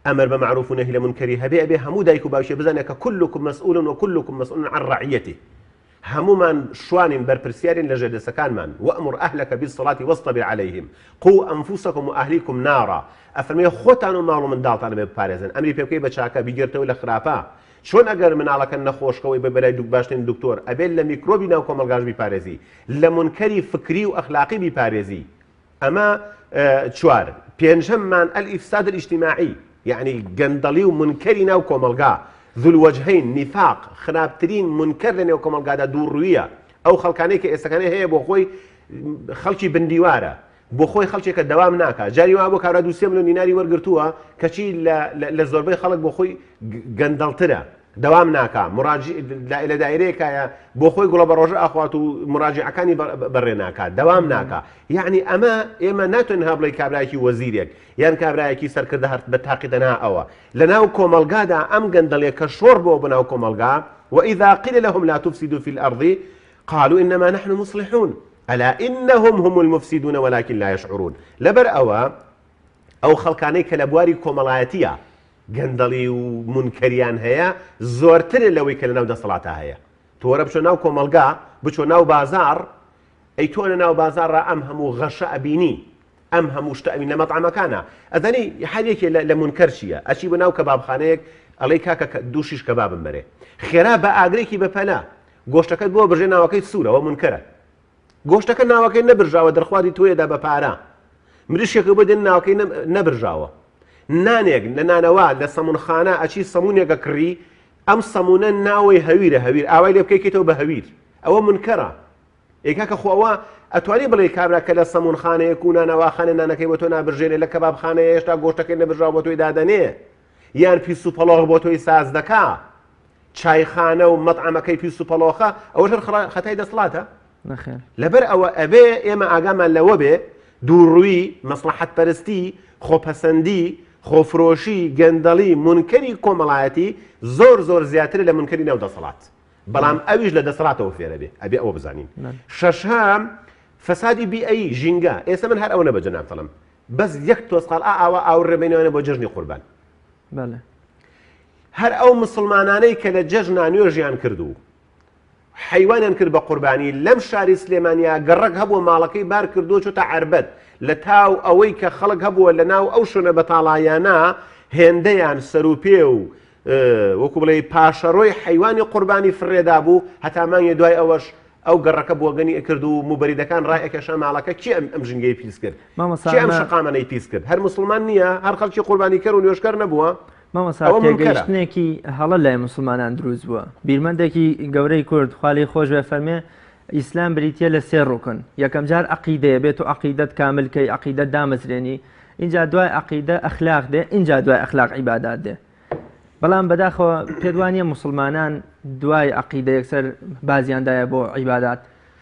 ئەمر بە مەعروف و نەهی لە مونکەری هەبێ ئەبێ هەموو دایک و باوکێ بزانێ کە کلکم مسئول و کلکم مسئول عن رعیته هەموومان شوانین بەرپرسیارین لە ژێردەسەکانمان، وامر اهلک بالصلاة واصطبر علیهم، قو انفسکم واهلیکم نارا، ئەفەرموێ خۆتان و ماڵ و منداڵتان ئەبێ بپارێزن، ئەمری پێ بکەی بە چاکە، بیگێرتەوە لە خراپە، چۆن ئەگەر مناڵەکە نەخۆش کەوەی بەی بەلای باشترین دکتۆر، ئەبێ لە میکرۆبی ناو کۆمەڵگاش بیپارێزی، لە مونکەری فکری و ئەخلاقی بیپارێزی. ئەمە چوار. پێنجەممان الافساد الاجتماعی یەعنی گەندەڵی و مونکەری ناو کۆمەڵگا، ذو الوجهین، نیفاق، خراپترین مونکەر لە نێو کۆمەڵگادا دووڕوویە، ئەو خەڵکانەی کە ئێستەکانێ هەیە بۆ خۆی خەڵکی بندیوارە، بۆ خۆی خەڵکێکە دەوام ناکا، جاری وا بۆ کابرا دوو سێ ملیۆن دیناری وەرگرتووە کەچی لە زۆربەی خەڵک بۆ خۆی گەندەڵترە. دەوام ناکا مراجع لە دایرەیەکایە بۆ خۆی گوڵە بە ڕۆژە ئەخوات و مراجعەکانی بەڕێ ناکا دەوام ناکا یعنی ئەمە ئێمە ناتوانین ها بڵێ کابراایکی وەزیرێک یان کابراایەکی سەرکردە هەر بە تاقی تەنها ئەوە لە ناو کۆمەلگادا ئەم گەندەڵیە کە شۆڕ بۆ بە ناو کۆمەلگا وإذا قيل لهم لا تفسدوا في الأرض قالوا إنما نحن مصلحون ألا إنهم هم المفسدون ولكن لا يشعرون لەبەر ئەوە ئەو خەڵکانەی کە لە بواری کۆمەڵایەتیە گەندەڵی و مونکەریان هەیە زۆرترە لەوەی کە لەناو دەسەڵاتا هەیە. تۆ وەرە بچۆ ناو کۆمەڵگا، بچۆ ناو بازاڕ، ئەی تۆ لە ناو بازاڕا ئەم هەموو غەشە ئەبینی، ئەم هەموو شتە ئەبینی لە مەتعەمەکانا. ئەزانی هەر یەکێ لە مونکەر چییە؟ ئەچی بۆ ناو کەبابخانەیەک ئەڵێی کاکە دوو شیش کەبابم بەرێ. خێرا بە ئاگرێکی بەپەلە گۆشتەکەت بۆ برژێ ناوەکەی سوورە، ئەوە مونکەرە. گۆشتەکە ناوەکەی نەبرژاوە دەرخوادی تۆیەدا بە پارە مریشکێکە بۆ دێن ناوەکەی نەبرژاوە نانێک لە نانەوا لە سەمونخانە ئەچی سەمونێکە کڕی ئەم سەمونە ناوەی هەویرە هەویر ئاوای لێ بکەیتەوە بە هەویر ئەوە منکەرە ئێ کاکە خۆ ئەوە ئەتوانی بڵێ کابرا کە لە سەمونخانەیەک و نانەواخانە نانەکەی بۆ تۆ نابرژێنێ لە کەبابخانەیە هێشتا گۆشتەکەی نەبرژاوە بۆ تۆی دادەنێ یان پیس و پەڵۆغ بۆ تۆی ساز دەکا چایخانە و مەتعەمەکەی پیس و پەڵۆخە ئەوەش هەر خەتای دەسڵاتە؟ نەخێر. لەبەر ئەوە ئەبێ ئێمە ئاگامان لەوە بێ دووڕووی، مەسڵەحەت پەرستی، خۆپەسەندی، خۆفرۆشی، گەندەڵی، مونکەری کۆمەڵایەتی زۆر زۆر زیاترە لە مونکەری ناو دەسەڵات. بەڵام ئەویش لە دەسەڵاتەوە فێرە بێ. ئەبێ ئەوە بزانین. شەشەم، فەسادی بیئەیی، ژینگە. ئێستا من هەر ئەوەنە بە جەنابت ئەڵێم. بەس یەک تۆزقاڵ ئا ئاوا ئاوڕ بێنەوە بۆ جەژنی قوربان. بەڵێ. هەر ئەو مسوڵمانانەی کە لە جەژنا نوێژیان کرد و حەیوانیان کرد بە قوربانی لەم شاری سلێمانیا گەڕەک هەبووە ماڵەکەی بار کردووە چۆتە عەربەت لە تاو ئەوەی کە خەڵک هەبووە لە ناو ئەو شوێنە بەتاڵایانە هێندەیان سەروپێ و وەکو بڵێ پاشەڕۆی حەیوانی قوربانی فڕێدا بوو هەتا مانگێ دوای ئەوەش ئەو گەڕەکە بۆگەنی ئەکرد و موبەریدەکان ڕایئەکێشا ماڵەکە کێ ئەم ئەم ژینگەی پیس کرد؟ مامۆستا کێ ئەم ئەمە شەقامانەی پیس کرد؟ هەر موسڵمان نییە؟ هەر خەڵکی قوربانیکەر و نوێژکەر نەبووە؟ مامۆستا ئەوە مونکەرە. تێگەیشتنێکی هەڵە لای موسڵمانان دروست بووە بیرمەندێکی گەورەی کورد خوا لێی خۆش بێ فەرمێ ئیسلام بریتیە لە سێ ڕوکن یەکەم جار عەقیدەیە بێت و عەقیدەت کامل کەی عەقیدەت دامەزرێنی ئینجا دوای عەقیدە ئەخلاق دێ ئینجا دوای ئەخلاق عیبادات دێ بەڵام بەداخەوە پێت وانیە موسڵمانان دوای عەقیدە یەکسەر بازیان دایە بۆ عیبادات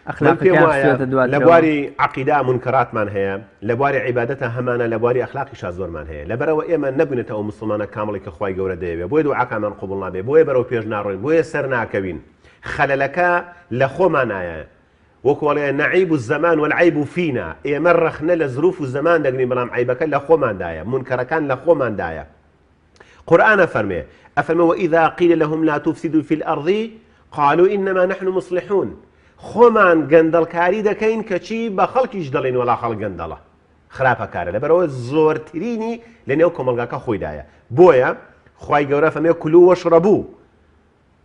من پێم ئەخلاقەکەیان وایە خستوێتە لە دواترەوە؟ بواری عەقیدە مونکەراتمان هەیە، لە بواری عیبادەتا هەمانە، لە بواری ئەخلاقیشا زۆرمان هەیە. لەبەرئەوە ئێمە نەبووینەتە ئەو موسڵمانە کامڵەی کە خوای گەورە دەیەوێ، بۆیە دوعاکانمان قبوڵ نابێ، بۆیە بەرەو پێش ناڕۆین، بۆیە سەرناکەوین. خەلەلەکە لە خۆمانایە. وەکو ئەڵێ نعیب الزمان والعیب فینا، ئێمە ڕەخنە لە زروف و زەمان دەگرین بەڵام عەیبەکە لە خۆماندایە، مونکەرەکان لە خۆماندایە. قورئان ئەفەرمێ، ئەفەرمێ وإذا قیل لهم لا تفسدوا فی الأرض قالوا إنما نحن مصلحون، خۆمان گەندەڵکاری دەکەین کەچی بە خەڵکیش دەڵێین وەڵا خەڵک گەندەڵە، خراپەکارە، لەبەرئەوە زۆرترینی لەنێو کۆمەڵگاکە خۆیدایە. بۆیە خوای گەورە ئەفەرمێ كلوا واشربوا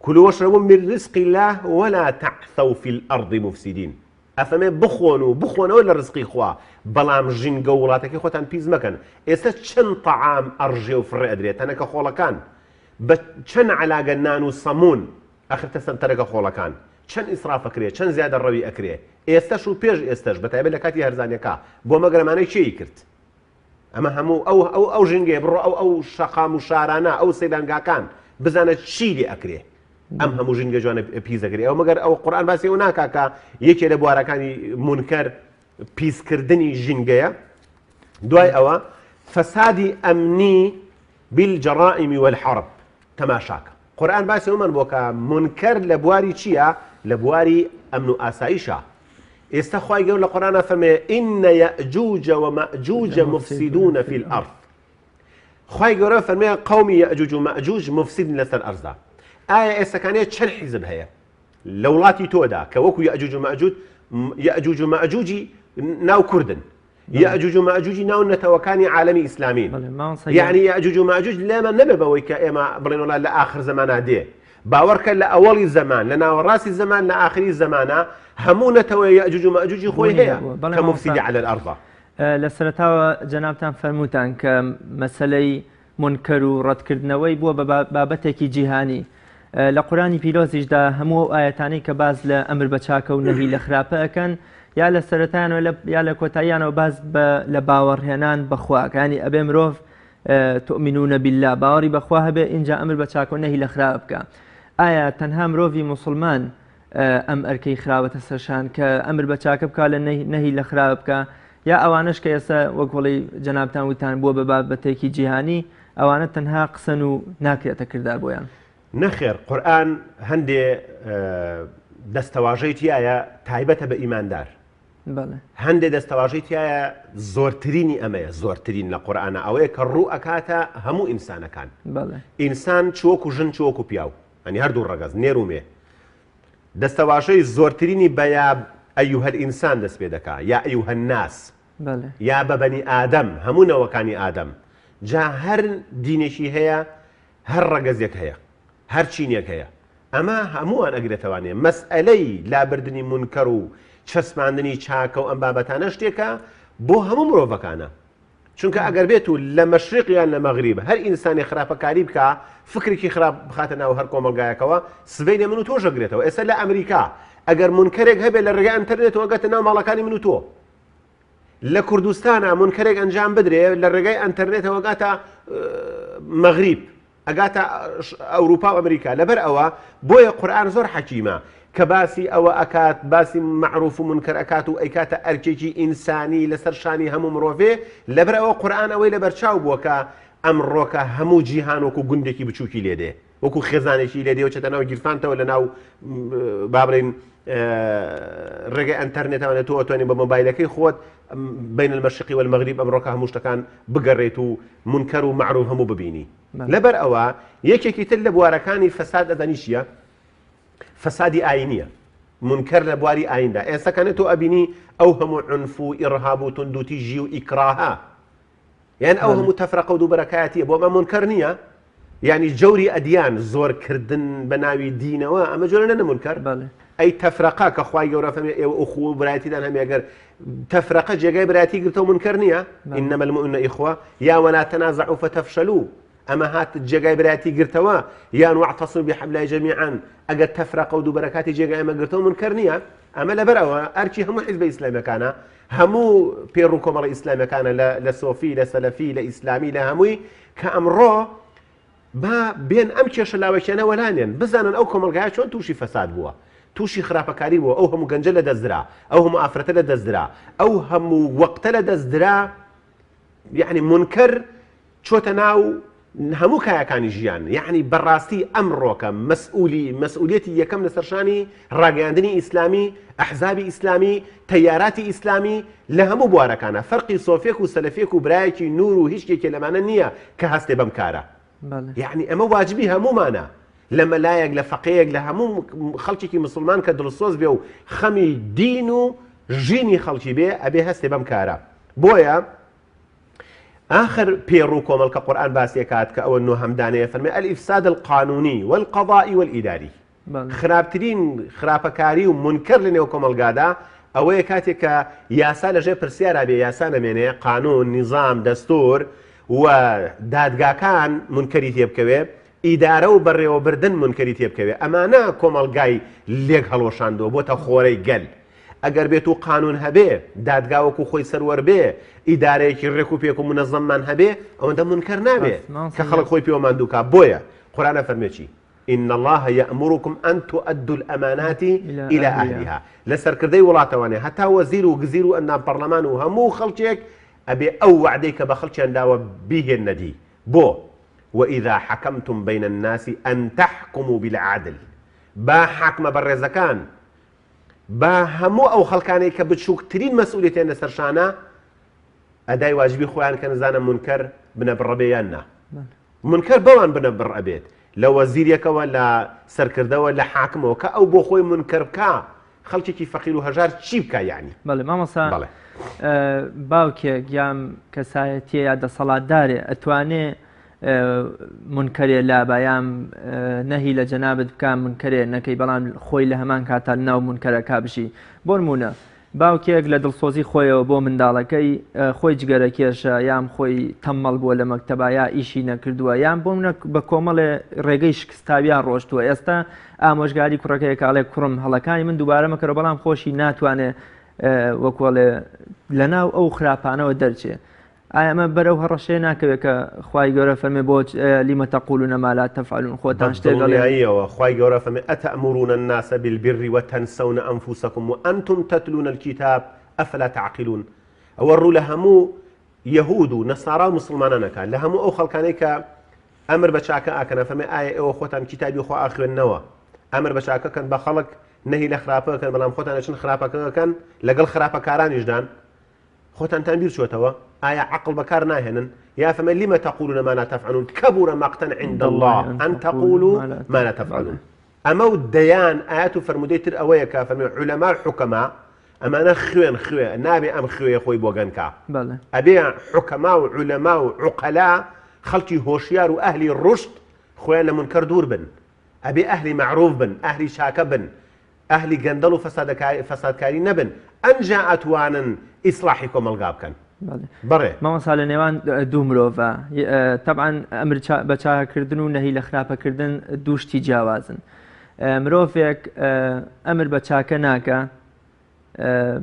كلوا واشربوا من رزق الله ولا تعثوا في الأرض مفسدين ئەفەرمێ بخۆن و بخۆنەوە لە ڕزقی خوا بەڵام ژینگە و وڵاتەکەی خۆتان پیس مەکەن ئێستا چەند تەعام ئەڕژێ و فڕێ ئەدرێ تەنەکە خۆڵەکان بە چەند عەلاگە نان و سەمون ئەخرێتە سەر تەنەکە خۆڵەکان چەند ئیسراف ئەکرێ چەند زیادە ڕەوی ئەکرێ ئێستەش و پێش ئێستەش بەتایبەت لە کاتی هەرزانیەکە بۆ مەگەر ئەمانەی کێی کرد ئەمە هەموو ئەو ئەو ئەو ژینگەیە بڕۆ ئەو ئەو شەقام و شارانە ئەو سەیرانگاکان بزانە چی لێ ئەکرێ ئەم هەموو ژینگە جوانە پیس دەکرێ ئەو مەگەر ئەو قورئان باسی ئەو ناکا کە یەکێ لە بوارەکانی مونکەر پیسکردنی ژینگەیە دوای ئەوە فەسادی ئەمنی بالجرائم والحرب تەماشاکە قورئان باسی ئەومان بۆ کە مونکەر لە بواری چییە؟ لە بواری ئەمن و ئاسایشە. ئێستا خوای گەورە لە قورئانا فەرمێ إن یەئجوج ومەئجوج مفسدون فی الأرض. خوای گەورە فەرمێ قەومی یەئجوج و مەئجوج مفسدن لەسەر ئەرزا. ئایا ئێستەکانێ چەند حیزب هەیە لە وڵاتی تۆدا کە وەکو یەئجوج و مەئجوج یەئجوج و مەئجوجی ناو کوردن؟ یەئجوج و مەئجوجی ناو نەتەوەکانی عالەمی ئیسلامین. یەعنی یەئجوج و مەئجوج لێمە نەبێ بەوەی کە ئێمە بڵێن وەڵا لە ئاخر زەمانا دێ. باوەڕکە لە ئەوەڵی زەمان، لە ناوەڕاستی زەمان، لە ئاخری زەمانا هەموو نەتەوەیە یەئجوج و مەئجوجی خۆی هەیە کە مفسدی علی الارضە. لە سەرەتاوە جەنابتان فەرمووتان کە مەسەلەی مونکەر و ڕەتکردنەوەی بووە بە بابەتێکی جیهانی. لە قورئانی پیرۆزیشدا هەموو ئەو ئایەتانەی کە باس لە ئەمر بە چاکە و نەهی لە خراپە ئەکەن یا لە سەرەتایانەوە یا لە کۆتاییانەوە باس لە باوەڕهێنان بە خوا ئەکەن. یانی ئەبێ مرۆڤ تؤمنون بالله باوەڕی بە خوا هەبێ ئینجا ئەمر بە چاکە و نەهی لە خراپە بکا. ئایا تەنها مرۆڤی موسڵمان ئەم ئەرکەی خراوەتە سەرشان کە ئەمر بە چاکە بکا لە نەهی لە خراپە بکا یا ئەوانەش کە ئێستا وەک وڵی جەنابتان وتان بووە بە بابەتێکی جیهانی ئەوانە تەنها قسەن و ناکرێتە کردار بۆیان؟ نەخێر قورئان هەندێ دەستەواژەی تیایە تایبەتە بە ئیماندار هەندێ دەستەواژەی تیایە زۆرترینی ئەمەیە زۆرترین لە قورئانە ئەوەیە کە ڕوو ئەکاتە هەموو ئینسانەکان ئینسان چ وەکو ژن چ وەکو پیاو ئەنی هەردوو ڕەگەز نێر و مێ دەستەواژەی زۆرترینی بە یا ئەیها الانسان دەست پێ دەکا یا ئەیها الناس یا بە بەنی ئادەم هەموو نەوەکانی ئادەم جا هەر دینێکی هەیە هەر ڕەگەزێک هەیە هەر چینێک هەیە ئەمە هەمووان ئەگرێتەوانێ مەسئەلەی لابردنی مونکەر و چەسپاندنی چاکە و ئەم بابەتانە شتێکە بۆ هەموو مرۆڤەکانە چونکە ئەگەر بێت و لە مەشریق یان لە مەغریب هەر ئینسانی خراپەکاری بکا فکرێکی خراپ بخاتە ناو هەر کۆمەڵگایەکەوە سبەینێ من و تۆش ئەگرێتەوە ئێستا لە ئەمریکا ئەگەر مونکەرێک هەبێت لە ڕێگای ئەنتەرنێتەوە ئەگاتە ناو ماڵەکانی من و تۆ لە کوردستانە مونکەرێک ئەنجام بدرێ لە ڕێگای ئەنتەرنێتەوە گاتە مەغریب ئەگاتە ئەوروپا و ئەمریکا لەبەر ئەوە بۆیە قورئان زۆر حەکیمە کە باسی ئەوە ئەکات باسی مەعروف و مونکەر ئەکات و ئەیکاتە ئەرکێکی ئینسانی لەسەر شانی هەموو مرۆڤێ لەبەر ئەوە قورئان ئەوەی لەبەرچاو بووە کە ئەمڕۆکە هەموو جیهان وەکو گوندێکی بچووکی لێ دێ وەکو خێزانێکی لێ دێ و چێتە ناو گیرفانتەوە لە ناو با بڵێین ڕێگەی ئەنتەرنێتەوە تۆ ئەتوانی بە مۆبایلەکەی خۆت بین المشرق والمغرب ئەمڕۆکە هەموو شتەکان بگەڕێت و مونکەر و مەعروف هەموو ببینی لەبەر ئەوە یەکێکی تر لە بوارەکانی فەساد ئەزانی چییە؟ فەسادی ئاینیە مونکەر لە بواری ئایندا ئێستا کانێ تۆ ئەبینی ئەو هەموو عنف و ئیڕهاب و توندوتیژی و ئیکراهە یان ئەو هەموو تەفرەقە و دووبەرەکایەتیە بۆ ئەمە مونکەر نییە یعنی جەوری ئەدیان زۆرکردن بە ناوی دینەوە ئەمە جۆرە نە مونکەر ئەی تەفرەقە کە خوای گەورە فەرمی ئێوە ئوخوە و برایەتیتان هەمێ ئەگەر تەفرەقە جێگای برایەتی گرتەوە مونکەر نییە إنما المؤمنون إخوة یا ولا تنازعوا فتفشلوا ئەمە هات جێگای برایەتی گرتەوە یان واعتصموا بحبل الله جميعا ئەگەر تەفرەقە و دووبەرەکاتی جێگای ئەمە گرتەوە مونکەر نییە ئەمە لەبەر ئەوە ئەرکی هەموو حیزبە ئیسلامیەکانە هەموو پێڕ و کۆمەڵە ئیسلامیەکانە لە سۆفی لە سەلەفی لە ئیسلامی لە هەمووی کە ئەمڕۆ با بێن ئەم کێشە لاوەکیانە وەلانێن، بزانن ئەو کۆمەڵگایە چۆن تووشی فەساد بووە، تووشی خراپەکاری بووە، ئەو هەموو گەنجە لەدەست درا، ئەو هەموو ئافرەتە لەدەست درا، ئەو هەموو وەقتە لەدەست درا، یەعنی مونکەر چۆتە ناو. هەموو کایەکانی ژیان یەعنی بەڕاستی ئەمڕۆکە مەسئولی مەسئولیەتی یەکەم لەسەر شانی ڕاگەیاندنی ئیسلامی ئەحزابی ئیسلامی تەیاراتی ئیسلامی لە هەموو بوارەکانە فەرقی سۆفیەک و سەلەفیەک و برایەکی نور و هیچ یەکێ لەمانە نییە کە هەستێ بەم کارە یەعنی ئەمە واجبی هەموومانە لە مەلایەک لە فەقێیەک لە هەموو خەڵکێکی مسلمان کە دڵسۆز بێ و خەمی دین و ژینی خەڵکی بێ ئەبێ هەستێ بەم کارە بۆیە ئاخر پێڕوو کۆمەڵ کە قورئان باسی ئەکات کە ئەوە نۆهەم دانەیە فەرمێ الافساد القانونی والقضائی والاداری خراپترین خراپەکاری و مونکەر لە نێو کۆمەڵگادا ئەوەیە کاتێک کە یاسا لەژێر پرسیارا بێ یاسا نەمێنێ قانون نیزام دەستور و دادگاکان مونکەری تێبکەوێ ئیدارە و بەڕێوەبردن مونکەری تێبکەوێ ئەمانە کۆمەڵگای لێک هەڵوەشاندووە بۆتە خۆرەی گەل ئەگەر بێت و قانون هەبێ، دادگا وەکو خۆی سەروەر بێ، ئیدارەیەکی ڕێک و پێک و مونەزەممان هەبێ، ئەوەندە مونکەر نابێ کە خەڵک خۆی پێوە ماندوو کا، بۆیە قورئان ئەفەرموێ چی؟ ان اللە یامرکم ان تؤدوا الامانات الی اهلها، لە سەرکردەی وڵاتەوانێ هەتا وەزیر و گزیر و ئەندام پەڕلەمان و هەموو خەڵکێک ئەبێ ئەو وەعدەی کە بە خەڵکیان داوە بیهێننە دی، بۆ؟ واذا حکمتم بین الناس ان تحکموا بالعدل، با حاکمە بەڕێزەکان با هەموو ئەو خەڵکانەی کە بچووکترین مەسئولیەتیان لەسەر شانە ئەدای واجبی خۆیان کەن زانە مونکەر بنەبڕە بێ یان نا مونکەر بەوان بنەبڕ ئەبێت لە وەزیرێکەوە لە سەرکردەوە لە حاکمەوە کە ئەو بۆ خۆی مونکەر بکا خەڵکێکی فەقیر و هەژار چی بکا یعنی بەڵێ مامۆستا باوکێک یان کەسایەتیە یا دەسەڵاتدارێ ئەتوانێ مونکەرێ لابا یان نەهی لە جەنابت بکا مونکەرێ نەکەی بەڵام خۆی لە هەمان کاتا لەناو مونکەرەکا بژی بۆنمونە باوکێک لە دڵسۆزی خۆیەوە بۆ منداڵەکەی خۆی جگەرە کێشە یان خۆی تەمەڵ بووە لە مەکتەبا یا ئیشی نەکردووە یان بۆ منە بە کۆمەڵێ ڕێگەی شکستاویان ڕۆشتووە ئێستا ئامۆژگاری کوڕەکەی کاڵێ کوڕم هەڵەکانی من دووبارە مەکەرەوە بەڵام خۆشی ناتوانێ وەکۆڵێ لەناو ئەو خراپانەوە دەرچێ ئایا ئەمە بەر ئەو هەڕەشەیە ناکەوێت کە خوای گەورە فەرمێ بۆ لم تقولون ما لا تفعلون خۆتان شتێک ئەڵێن. بەدڵنیاییەوە خوای گەورە فەرمێ اتامرون الناس بالبر وتنسون انفسکم وانتم تتلون الکتاب افلا تعقلون ئەوە ڕوو لە هەموو یەهود و نەسارا و موسڵمانان ئەکات لە هەموو ئەو خەڵکانەی کە ئەمر بە چاکە ئاکەن ئەفەرمێ ئایا ئێوە خۆتان کیتابی خوا ئاخوێننەوە ئەمر بە چاکە کەن بە خەڵک نەهی لە خراپە کەن بەڵام خۆتان ئەچن خراپەکە ئەکەن لەگەڵ خراپەکارانیشدان خۆتانتان بیر چۆتەوە؟ ئایا عەقڵ بەکار ناهێنن؟ یا فەمە لم تقولون ما لا تفعلون کبر مقتا عند اللە ان تقولوا ما لا تفعلون ئەمە و دەیان ئایەت و فەرموودەی تر ئەوەیە کە فەرمی عولەما و حوکەما ئەمانە خوێن خوێ نابێ ئەم خوێ خۆی بۆگەن کا ئەبێ حوکەما و عولەما و عوقەلا خەڵکی هۆشیار و ئەهلی ڕوشد خۆیان لە مونکەر دوور بن ئەبێ ئەهلی مەعروف بن ئەهلی چاکە بن ئەهلی گەندەڵ و فەسادکاری نەبن ئەنجا ئەتوانن ئیسڵاحی کۆمەڵگا بکەن. بەڵێ. مامۆستا لە نێوان دوو مرۆڤە تەبعەن ئەمر بە چاکردن و نەهی لە خراپەکردن دوو شتی جیاوازن مرۆڤێک ئەمر بە چاکە ناکە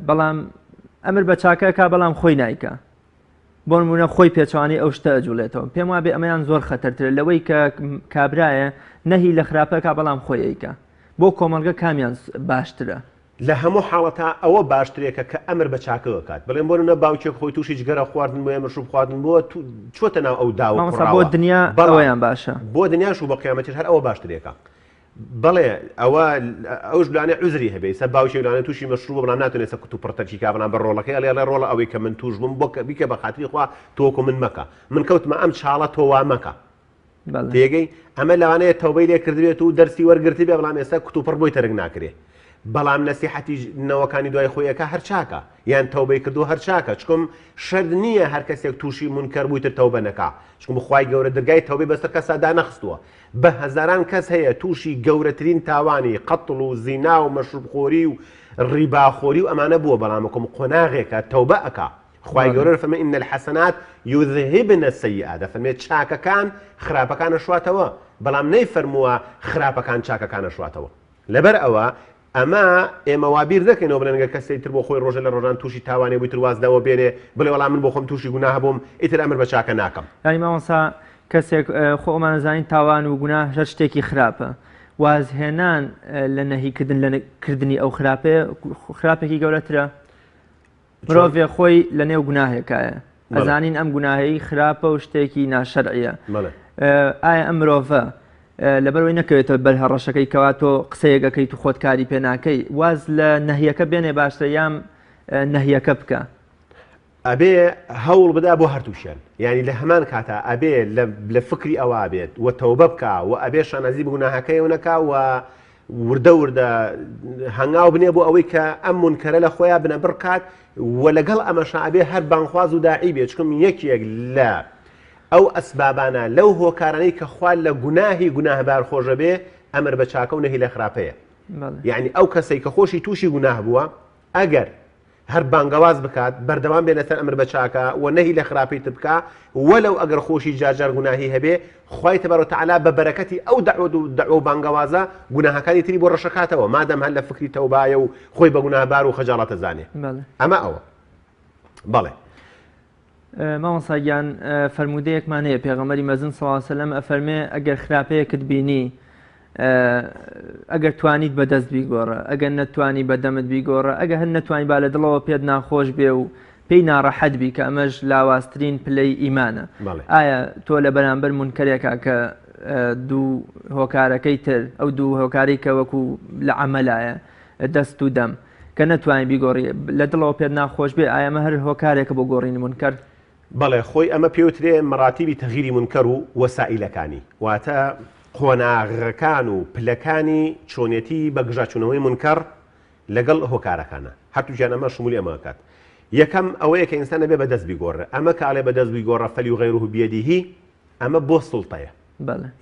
بەڵام ئەمر بە چاکەکە بەڵام خۆی نایکە بۆ نمونە خۆی پێچوانی ئەو شتە ئەجوڵێتەوە پێم وابێ ئەمەیان زۆر خەتەرترە لەوەی کە کابرایە نەهی لە خراپەکە بەڵام خۆی ئەیکا بۆ کۆمەڵگە کامیان باشترە؟ لە هەموو حاڵەتا ئەوە باشترێکە کە ئەمر بە چاکە ئەکات بڵێن بۆ نمونە باوکێک خۆی توشی جگەرە خواردن بووە مەشروب خواردن بووە چۆتە ناو ئەو داوە مامۆستا بۆ دنیا ئەوەیان باشە بۆ دنیاش و بۆ قیامەتیش هەر ئەوە باشترێکە بەڵێ ئەوە ئەوش لانێ عوزری هەبێ ئیستا باوکێک لانێ تووشی مەشروبە بەڵام ناتوانێت ئێستا کوت و پڕ تەرکی کا بەڵام بە ڕۆڵەکەی ئەڵێ ئەڵێ ڕۆڵە ئەوەی کە من تووش بووم بۆ بیکە بە خاتری خوا تۆ وەکو من مەکە من کەوتمە ئەم چاڵە تۆ وا مەکە تێگەی ئەمە لەوانەیە تەوبەی لێ کردبێت و دەرسی وەرگرتبێ بەڵام ئێستا کوتوپڕ بۆی تەرک ناکرێ بەڵام نەسیحەتی نەوەکانی دوای خۆی ئەکا هەر چاکە یان تەوبەی کردو هەر چاکە چکم شەرت نییە هەر کەسێک تووشی مونکەر بووی تر تەوبە نەکا چکم خوای گەورە درگای تەوبەی بەسەر کەسا دانەخستووە بە هەزاران کەس هەیە تووشی گەورەترین تاوانی قەتڵ و زینا و مەشروبخۆری و ڕیباخۆری و ئەمانە بووە بەڵام وەکم قۆناغێکە تەوبە ئەکا خوای گەورە دەفەرمێ ان الحسنات یذهبن السیئات دەفەرمێ چاکەکان خراپەکان ئەشواتەوە بەڵام نەیفەرمووە خراپەکان چاکەکان ئەشواتەوە لەبەر ئەوە ئەمە ئێمە وا بیر نەکەینەوە بڵێن گەر کەسێک تر بۆ خۆی ڕۆژێ لە ڕۆژان تووشی تاوانێ بوو تر واز لەوە بێنێ بڵێ وەڵا من بۆ خۆم تووشی گوناه بووم ئیتر ئەمر بە چاکە ناکەم. یانی مامۆستا کەسێک خۆ ئەمان ئەزانین تاوان و گوناه هەر شتێکی خراپە وازهێنان لە نەهیکردن لە کردنی ئەو خراپەیە خراپێکی گەورەترە مرۆڤێ خۆی لە نێو گوناهێکایە ئەزانین ئەم گوناهەی خراپە و شتێکی ناشەرعیە. ئایا ئەم مرۆڤە لەبەرئەوەی نەکەوێتە بەر هەڕەشەکەی کەوا تۆ قسەیەک ئەکەیت و خۆت کاری پێ ناکەی واز لە نەهیەکە بێنێ باشترە یان نەهیەکە بکە؟ ئەبێ هەوڵ بدا بۆ هەردووکیان یانی لە هەمان کاتا ئەبێ لە فکری ئەوە بێت و تەوبە بکا و ئەبێ شانازی بە گوناهەکەیەوە نەکا و وردە وردە هەنگاو بنێ بۆ ئەوەی کە ئەم مونکەرە لە خۆیان بنەبڕ کات و لەگەڵ ئەمەشا ئەبێ هەر بانگخواز و داعی بێ چکم یەکێک لە ئەو ئەسبابانە لەو هۆکارانەی کە خوا لە گوناهی گوناهبار خۆشەبێ ئەمر بە چاکە و نەهی لە خراپەیە یعنی ئەو کەسەی کە خۆشی تووشی گوناه بووە ئەگەر هەر بانگەواز بکات بەردەوام بێ لەسەر ئەمر بە چاکە و نەهی لە خراپەی تر بکا وەلەو ئەگەر خۆشی جار جار گوناهی هەبێ خوای تبارک و تعالی بە بەرەکەتی ئەو دەعوەت و دەعوە و بانگەوازە گوناهەکانی تری بۆ ڕەشەکاتەوە مادەم هەر لە فکری تەوبایە و خۆی بە گوناهبار و خەجاڵەتەزانێ ئەمە ئەوە بەڵێ. مامۆستا گیان فەرموودەیەکمان هەیە پێغەمبەری مەزن صلی الله علیه وسلم ئەفەرمێ ئەگەر خراپەیەکت بینی ئەگەر توانیت بە دەست بیگۆڕە ئەگەر نەتوانی بە دەمت بیگۆڕە ئەگە هەر نەتوانی با لە دڵەوە پێت ناخۆش بێ و پێی ناڕەحەت بی کە ئەمەش لاوازترین پلەی ئیمانە ئایا تۆ لە بەرامبەر مونکەرێکا کە دوو هۆکارەکەی تر ئەو دوو هۆکاری کە وەکو لە عەمەلایە دەست و دەم کە نەتوانی بیگۆڕی لە دڵەوە پێت ناخۆش بێ ئایا ئەمە هەر هۆکارێکە بۆ گۆڕینی مونکەر؟ بەڵێ خۆی ئەمە پێوترێ مەڕاتیبی تەغیری مونکەر و وەسائیلەکانی واتە قۆناغەکان و پلەکانی چۆنێتی بە گژاچوونەوەی مونکەڕ لەگەڵ هۆکارەکانە هەردووکیان ئەمە شمولی ئەمە ئەکات یەکەم ئەوەیە کە ئینسان ئەبێ بە دەست بیگۆڕێ ئەمە کە ئەڵێ بە دەست بیگۆڕە فلیغیره بیده ئەمە بۆ سوڵتەیە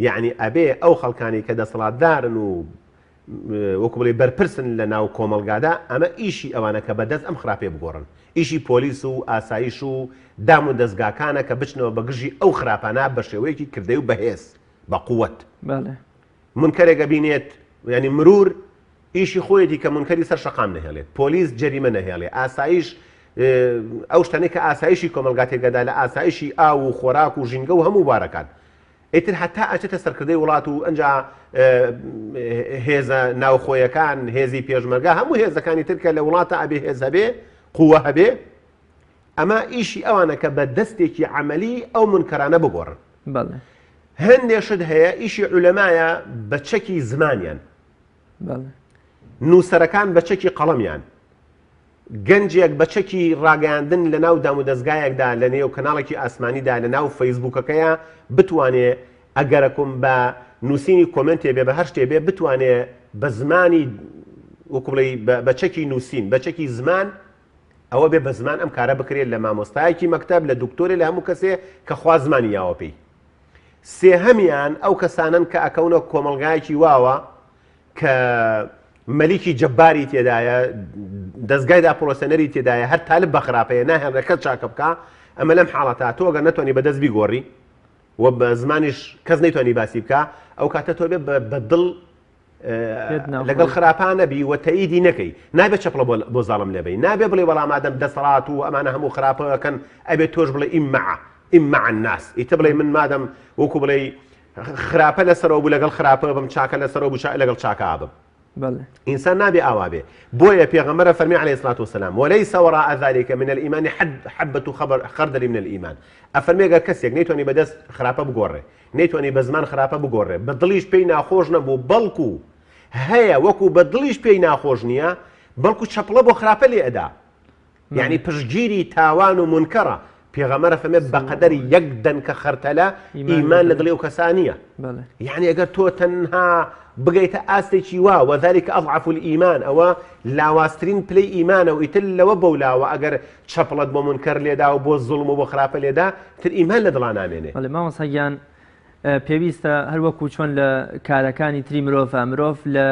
یەعنی ئەبێ ئەو خەڵکانی کە دەسەڵاتدارن و وەکو بڵێی بەرپرسن لە ناو کۆمەڵگادا، ئەمە ئیشی ئەوانە کە بە دەست ئەم خراپەیە بگۆڕن. ئیشی پۆلیس و ئاسایش و دام و دەزگاکانە کە بچنەوە بە گژی ئەو خراپانە بە شێوەیەکی کردەی و بەهێز، بە قوەت. بەڵێ. مونکەرێک ئەبینێت، یانی مرور ئیشی خۆیەتی کە مونکەری سەر شەقام نەهێڵێت، پۆلیس جەریمە نەهێڵێ، ئاسایش ئەو شتانەی کە ئاسایشی کۆمەڵگا تێکدەدا لە ئاسایشی ئاو و خۆراک و ژینگە و هەموو بوارەکان. ئیتر هەتا ئەچێتە سەرکردەی وڵات و ئەنجا هێزە ناوخۆیەکان هێزی پێشمەرگە هەموو هێزەکانی تر کە لە وڵاتە ئەبێ هێز هەبێ قووە هەبێ ئەمە ئیشی ئەوانە کە بە دەستێکی عملی ئەو منکەرانە بگۆڕن هەندێ شت هەیە ئیشی عولەمایە بە چەکی زمانیان نووسەرەکان بە چەکی قەڵەمیان گەنجێک بە چەکی ڕاگەیاندن لە ناو دامودەزگایەکدا لە نێو کەناڵێکی ئاسمانیدا لە ناو فەیسبووکەکەیا بتوانێ ئەگەرەکم بە نووسینی کۆمێنتێ بێ بە هەر شتێ بێ بتوانێ بە زمانی وەکو بڵێی بە چەکی نووسین بە چەکی زمان ئەوە بێ بە زمان ئەم کارە بکرێت لە مامۆستایەکی مەکتەب لە دکتۆرێ لە هەموو کەسێ کە خوا زمانی یاوە پێی سێهەمیان ئەو کەسانەن کە ئەکەونە کۆمەڵگایەکی واوە کە مەلیکی جەباری تێدایە دەستگای داپڵۆسێنەری تێدایە هەر تالب بە خراپەیە ناهێڵێ کەس چاکە بکا ئەمە لەم حاڵەتە تۆ گەر نەتوانی بەدەست بیگۆڕی و بە زمانیش کەس نەیتوانی باسی بکا ئەو کاتە تۆ بێ بە دڵ لەگەڵ خراپا نەبی و تەئیدی نەکەی نابێت چەپڵە بۆ زاڵم لێبەی نابێ بڵێ وەڵا مادەم دەسەڵات و ئەمانە هەموو خراپەکەن ئەبێ تۆش بڵێ ئیمەعە ئیمەع الناس ئیتر بڵێ من مادەم وەکو بڵێ خراپە لەسەرەوە بوو لەگەڵ خراپە بم چاکە لەسەرەوە بوو لەگەڵ چاکە بم ئینسان نابێ ئاوا بێ بۆیە پێغەمبەرە فەرمی علیه الصلاة والسلام وليس وراء ذلك من الإيمان حد حبة خبر خردل من الإيمان ئەفەرمێ گەر کەسێک نەیتوانی بەدەست خراپە بگۆڕێ نەیتوانی بە زمان خراپە بگۆڕێ بە دڵیش پێی ناخۆش نەبوو بەڵکو هەیە وەکو بە دڵیش پێی ناخۆش نییە بەڵکو چەپڵە بۆ خراپە لێ ئەدا یەعنی پشتگیری تاوان و مونکەڕە، پێغەمبەر ئەفەرمێ بەقەدەر یەک دەنکە خەرتەلە ئیمان لە دڵی ئەو کەسا نییە. یەعنی ئەگەر تۆ تەنها بگەیتە ئاستێکی وا وذلك اضعف الایمان ئەوە لاوازترین پلەی ئیمانە و ئیتر لەوە بەولاوە ئەگەر چەپڵەت بۆ مونکەر لێدا و بۆ زوڵم و بۆ خراپە لێدا تر ئیمان لە دڵا نامێنێ. بەڵێ مامۆستا گیان پێویستە هەر وەکو چۆن لە کارەکانی تری مرۆڤە مرۆڤ لە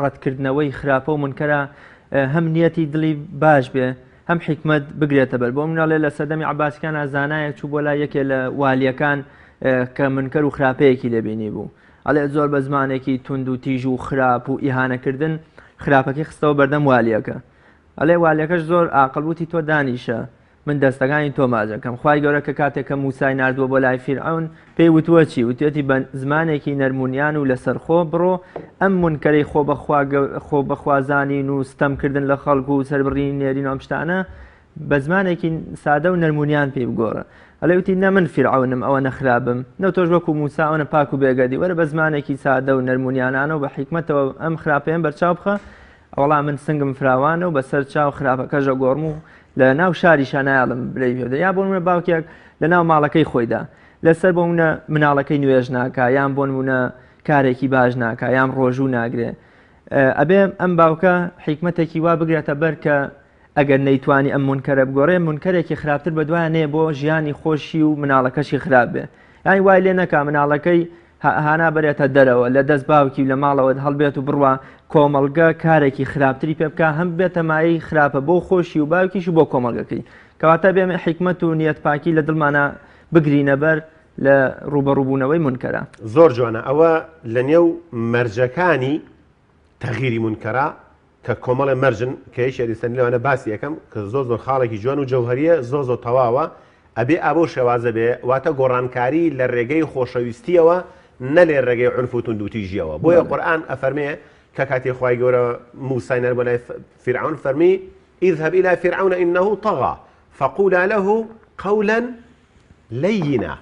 ڕەتکردنەوەی خراپە و منکەرە هەم نیەتی دڵی باش بێ هەم حیکمەت بگرێتە بەر بۆ مناڵێ لە سەردەمی عباسیکان زانایەک چوو بۆ لای یەکێ لە والیەکان کە منکەر و خراپەیەکی لێبینی بوو ئەڵێ زۆر بە زمانێکی توند و تیژ و خراپ و ئیهانەکردن خراپەکەی خستەوە بەردەم والیەکە ئەڵێ والیەکەش زۆر ئاقل وتی تۆ دانیشە من دەستەکانی تۆ ماچ ئەکەم. خوای گەورە کە کاتێک کە موسای ناردووە بۆ لای فیرعەون پێی وتووە چی؟ وتویەتی بە زمانێکی نەرمونیان و لەسەرخۆ بڕۆ ئەم مونکەرەی خۆ بە خوا خۆ بە خوا زانین و ستەم کردن لە خەڵک و سەربڕینی نێرین و ئەم شتانە بە زمانێکی سادە و نەرمونیان پێی بگۆڕە. ئەڵێ وتی نە من فیرعەونم ئەوەنە خراپم، نە تۆش وەکو موسا ئەوەنە پاک و بێگەردی، وەرە بە زمانێکی سادە و نەرمونیانانە و بە حیکمەتەوە ئەم خراپەیەم بەرچاو بخە، وەڵا من سنگم فراوانە و بەسەر چاو خراپەکەش ئەگۆڕم و لە ناو شاریشا نایەڵم برەی پێ بدەن. یا بۆ نمونە باوکێک لە ناو ماڵەکەی خۆیدا لەسەر بۆ نمونە مناڵەکەی نوێژ ناکا یان بۆ نمونە کارێکی باش ناکا یان ڕۆژوو ناگرێ، ئەبێ ئەم باوکە حیکمەتێکی وا بگرێتە بەر کە ئەگەر نەیتوانی ئەم مونکەرە بگۆڕێ مونکەرێکی خراپتر بەدوایە نێ بۆ ژیانی خۆشی و مناڵەکەشی خراپ بێ یانی وای لێ نەکا مناڵەکەی هانا بەرێتە دەرەوە لە دەست باوکی و لە ماڵەوە هەڵبێت و بڕوا کۆمەڵگە کارێکی خراپتری پێ بکا هەم بێتە مایەی خراپە بۆ خۆشی و باوکیش و بۆ کۆمەڵگەکەی کەواتە بێمە حیکمەت و نیەت پاکی لە دڵمانە بگرینە بەر لە ڕووبەڕووبوونەوەی مونکەرە. زۆر جوانە ئەوە لە نێو مەرجەکانی تەغیری مونکەرا کە کۆمەڵێ مەرجن کە یەکێ دیسان لەوانە باسی ئەکەم کە زۆر زۆر خاڵێکی جوان و جەوهەریە زۆر زۆر تەواوە ئەبێ ئابەو شێوازە بێ واتە گۆڕانکاری لە ڕێگەی خۆشەویستیەوە نە لێ ڕێگەی عنف و توندوتیژیەوە بۆیە قورئان ئەفەرمێ کە کاتێ خوای گەورە موسای نارد بۆ لای فیرعەون فەرمی اذهب الى فرعون انه طغى فقولا له قولا لینا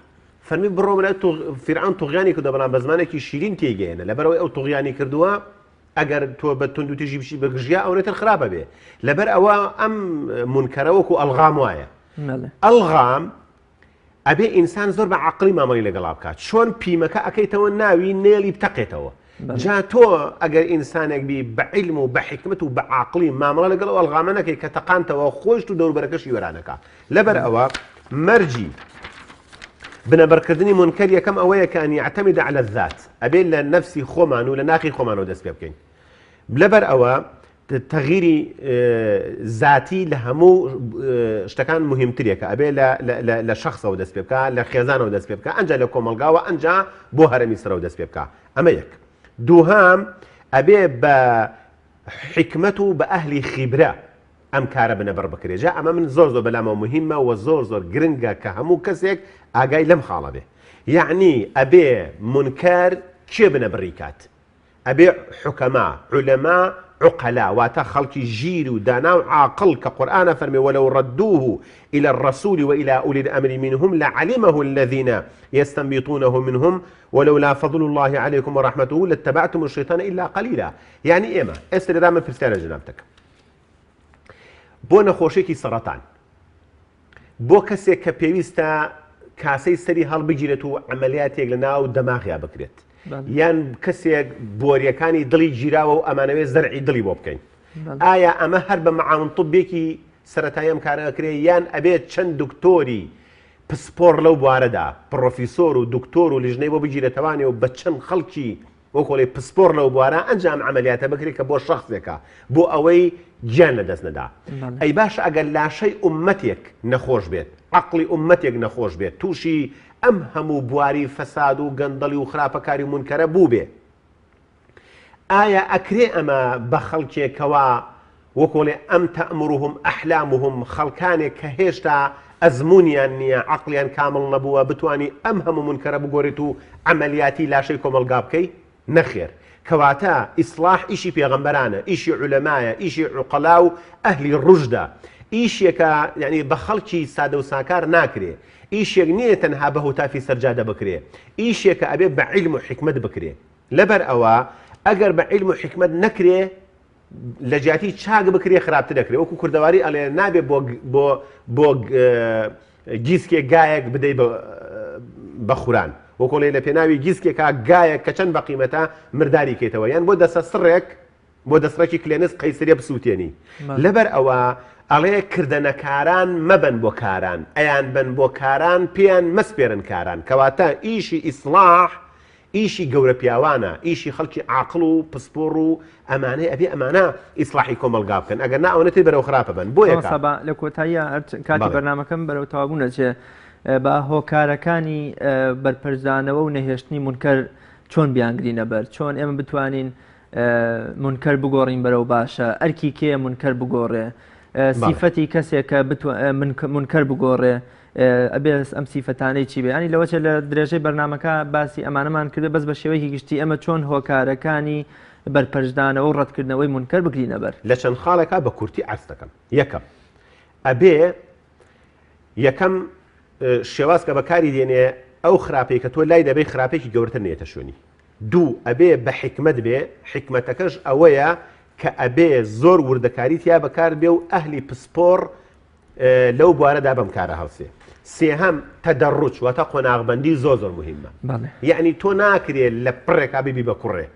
فەرمی بڕۆ بەلای فیرعەون طغیانی کردووە بەڵام بە زمانێکی شیرین تێیگەیەنە لەبەرئەوەی ئەو طغیانی کردووە ئەگەر تۆ بە توندوتیژی بچی بە گژیا ئەونە تر خراپە بێ لەبەر ئەوە ئەم مونکەرە وەکو ئەلغام وایە ئەلغام ئەبێ ئینسان زۆر بە عقلی مامەڵی لەگەڵا بکات چۆن پیمەکە ئەەکەیتەوە ناوی نێڵی بتەقێتەوە جا تۆ ئەگەر ئینسانێک بی بە عیلم و بە حیکمەت و بە عاقڵی مامەڵە لەگەڵ ئەو ئەلغامە نەکەی کە تەقانتەوە خۆشت و دەوروبەرەکەشی وێرانەکا لەبەر ئەوە مەرجی بنەبڕکردنی مونکەر یەکەم ئەوەیە کە ان یعتمد علی الذات ئەبێ لە نەفسی خۆمان و لە ناخی خۆمانەوە دەست پێ بکەین لەبەر ئەوە تەغیری زاتی لە هەموو شتەکان مهمترێکە ئەبێ لە شخصەوە دەست پێ بکە لە خێزانەوە دەست پێ بکە ئەنجا لە کۆمەلگاوە ئەنجا بۆ هەرەمی سەرەوە دەست پێ بکە ئەمە یەک دووهام ئەبێ بە حیکمەت و بە ئەهلی خیبرە ئەم کارە بنەبڕ بکرێ جا ئەمە من زۆر زۆر بەلامەوە مهمە وە زۆر زۆر گرنگە کە هەموو کەسێک ئاگای لەم خاڵە بێ یەعنی ئەبێ مونکەر کێ بنەبڕی کات ئەبێ حوکەما، عولەما، عوقەلا، واتە خەڵکی ژیر و دانا و عاقڵ کە قورئان ئەفەرمێ ولو ردوه الی الرسول و الی اولی الامر منهم لعلمه الذین یستنبطونه منهم ولولا فضل الله علیکم ورحمته لاتبعتم الشیطان الا قلیلا یعنی ئێمە ئێستا لێرا من پرسیارە جەنابت دەکەم بۆ نەخۆشێکی سەڕەتان بۆ کەسێک کە پێویستە کاسەی سەری هەڵبگیرێت و عەمەلیاتێک لە ناو دەماغیا بکرێت یان کەسێک بۆریەکانی دڵی گیراوە و ئەمانەوێت زەرعی دڵی بۆ بکەین ئایا ئەمە هەر بە معاون طبێکی سەتایی ئەم کارە ئەکرێ یان ئەبێت چەند دکتۆری پسپۆڕ لەو بوارەدا پڕۆفیسۆر و دکتۆر و لیژنەی بۆ بگیرێتەوانێ و بە چەند خەڵکی وەکۆڵی پسپۆڕ لەو بوارە ئەنجا ئەم عەمەلیاتە بکرێت کە بۆ شەخسێکە بۆ ئەوەی گیان لەدەست نەدا. ئەی باشە ئەگەر لاشەی ئوممەتێک نەخۆش بێت، عەقڵی ئوممەتێک نەخۆش بێت، تووشی ئەم هەموو بواری فەساد و گەندەڵی و خراپەکاری و مونکەرە بووبێ، ئایا ئەکرێ ئەمە بە خەڵکێک کەوا وەکۆڵێ ئەم تەئمورهم ئەحلامهم خەڵکانێک کە هێشتا ئەزموونیان نییە عەقڵیان کامڵ نەبووە بتوانی ئەم هەموو مونکەرە بگۆریت و عەمەلیاتی لاشەی کۆمەڵگا بکەی؟ نەخێر کەواتە ئیسڵاح ئیشی پێغەمبەرانە ئیشی عولەمایە ئیشی عوقەلا و ئەهلی ڕوشدە ئیشێکە یعنی بە خەڵکی سادە و ساکار ناکرێ ئیشێک نییە تەنها بە هوتافی سەرجادە بکرێ ئیشێکە ئەبێ بە عیلم و حیکمەت بکرێ لەبەر ئەوە ئەگەر بە عیلم و حیکمەت نەکرێ لە جیاتی چاک بکرێ خراپتر دەکرێ وەکو کوردەواری ئەڵێ نابێ بۆ بۆ بۆ گیسکێک گایەک بدەی بە خوران وەکۆڵێ لە پێناوی گیسکێکا گایەک کە چەند بە قیمەتە مرداری کەیتەوە یان بۆ دەسە سڕێک بۆ دەسڕێکی کلێنس قەیسریە بسووتێنی لەبەر ئەوە ئەڵێ کردەنەکاران مەبەن بۆ کاران ئەیان بن بۆ کاران پێیان مەسپێرن کاران کەواتە ئیشی ئیسڵاح ئیشی گەورە پیاوانە، ئیشی خەڵکی عاقڵ و پسپۆڕ و ئەمانەیە ئەبێ ئەمانە ئیسڵاحی کۆمەڵگا بکەن ئەگەر نا ئەوەنە تر بەرەو خراپە بەن بۆیە مامۆستا با لە کۆتاییا هەر کاتی بەڵێ. بەرنامەکەم بەرەو تەواوبوون ئەچێ با هۆکارەکانی بەرپەرچدانەوە و نەهێشتنی مونکەر چۆن بیانگرینە بەر چۆن ئێمە بتوانین مونکەر بگۆڕین بەرەو باشە ئەرکی کێیە مونکەر بگۆڕێ بەڵێ. سیفەتی کەسێک کە مونکەر بگۆڕێ ئەبێ ئەم سیفەتانەی چی بێ ینی لەوەچێ لە درێژەی بەرنمەکە باسی ئەمانەمان کردێ بەس بە شێوەیەکی گشتی ئەمە چۆن هۆکارەکانی بەرپەرچدانەوە و ڕەتکردنەوەی مونکەر بگرینە بەر. لە چەند خاڵێکا بە کورتی عەرز دەکەم. یەکەم، ئەبێ یەکەم شێواز کە بەکاری دێنێ ئەو خراپەی کە تۆ لای دەبەی خراپێکی گەورەتر نێتە شوێنی. دوو، ئەبێ بە حیکمەت بێ، حیکمەتەکەش ئەوەیە کە ئەبێ زۆر وردەکاری تیا بەکار بێ و ئەهلی پسپۆڕ لەو بوارەدا بەم کارە هەڵسێ. سێهەم، تەدەڕوج واتە قۆناغبەندی زۆر زۆر موهیمە. یەعنی تۆ ناکرێ لە پڕێکا ببی بە کوڕێ.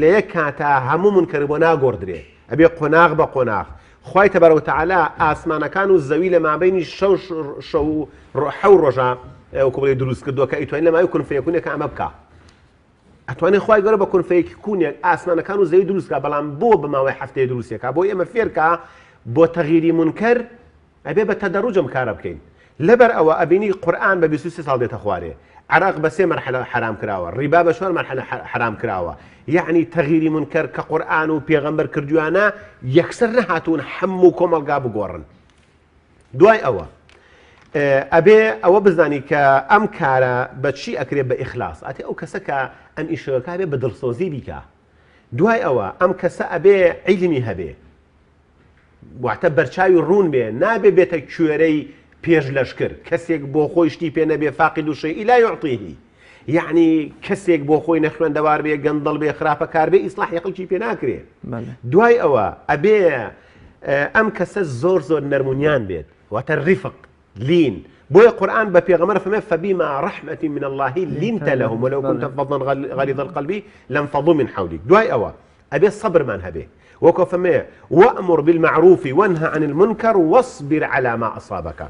لە یەک کاتا هەموو مونکەر بۆ ناگۆڕدرێ. ئەبێ قۆناغ بە قۆناغ. خوای تبارک و تعالی ئاسمانەکان و زەوی لە مابەینی شەو شەو و حەو ڕۆژا وەکو بڵێ دروست کردووە کە ئەیتوانین لە ماوەی کون فەیەکونێکا ئەمە بکا. ئەتوانێت خوای گەورە بە کون فەیەکونێک ئاسمانەکان و زەوی دروست کا بەڵام بۆ بە ماوەی هەفتەیە دروستێکا بۆ ئێمە فێرکا بۆ تەغیری مونکەر ئەبێ بە تەدەڕوج ئەم کارە بکەین لەبەر ئەوە ئەبینی قورئان بە 23 ساڵ دێتە خوارێ عەرەق بە سێ مەرحەلە حەرام کراوە ڕیبا بە چوار مەرحەلە حەرام کراوە یەعنی تەغیری مونکەر کە قورئان و پێغەمبەر کردویانە یەکسەر نەهاتوون هەموو کۆمەڵگا بگۆڕن دوای ئەوە ئەبێ ئەوە بزانی کە ئەم کارە بە چی ئەکرێ بە ئیخلاص ئەتێ ئەو کەسە کە ئەم ئیشەکە بێ بە دڵسۆزی بیکا دوای ئەوە ئەم کەسە ئەبێ عیلمی هەبێ واتە بەرچاوی ڕوون بێ نابێ بێتە کوێرەی پێش لەشکر کەسێک بۆ خۆی شتی پێ نەبێ فاقد الشیء لا یعطیه یعنی کەسێک بۆ خۆی نەخوێندەوار بێ گەندەڵ بێ خراپەکار بێ ئیسلاحی خەڵکی پێ ناکرێ دوای ئەوە ئەبێ ئەم کەسە زۆر زۆر نەرمونیان بێت واتە ریفق لین بۆیە قورئان بە پێغەمبەر فەرمێ فبما رحمة من الله لنت لهم ولو كنت فظا غليظ القلب لانفضوا من حولك دوای ئەوە ئەبێ سەبرمان هەبێ وەکۆ فەرمێ وأمر بالمعروف وانه عن المنكر واصبر على ما أصابك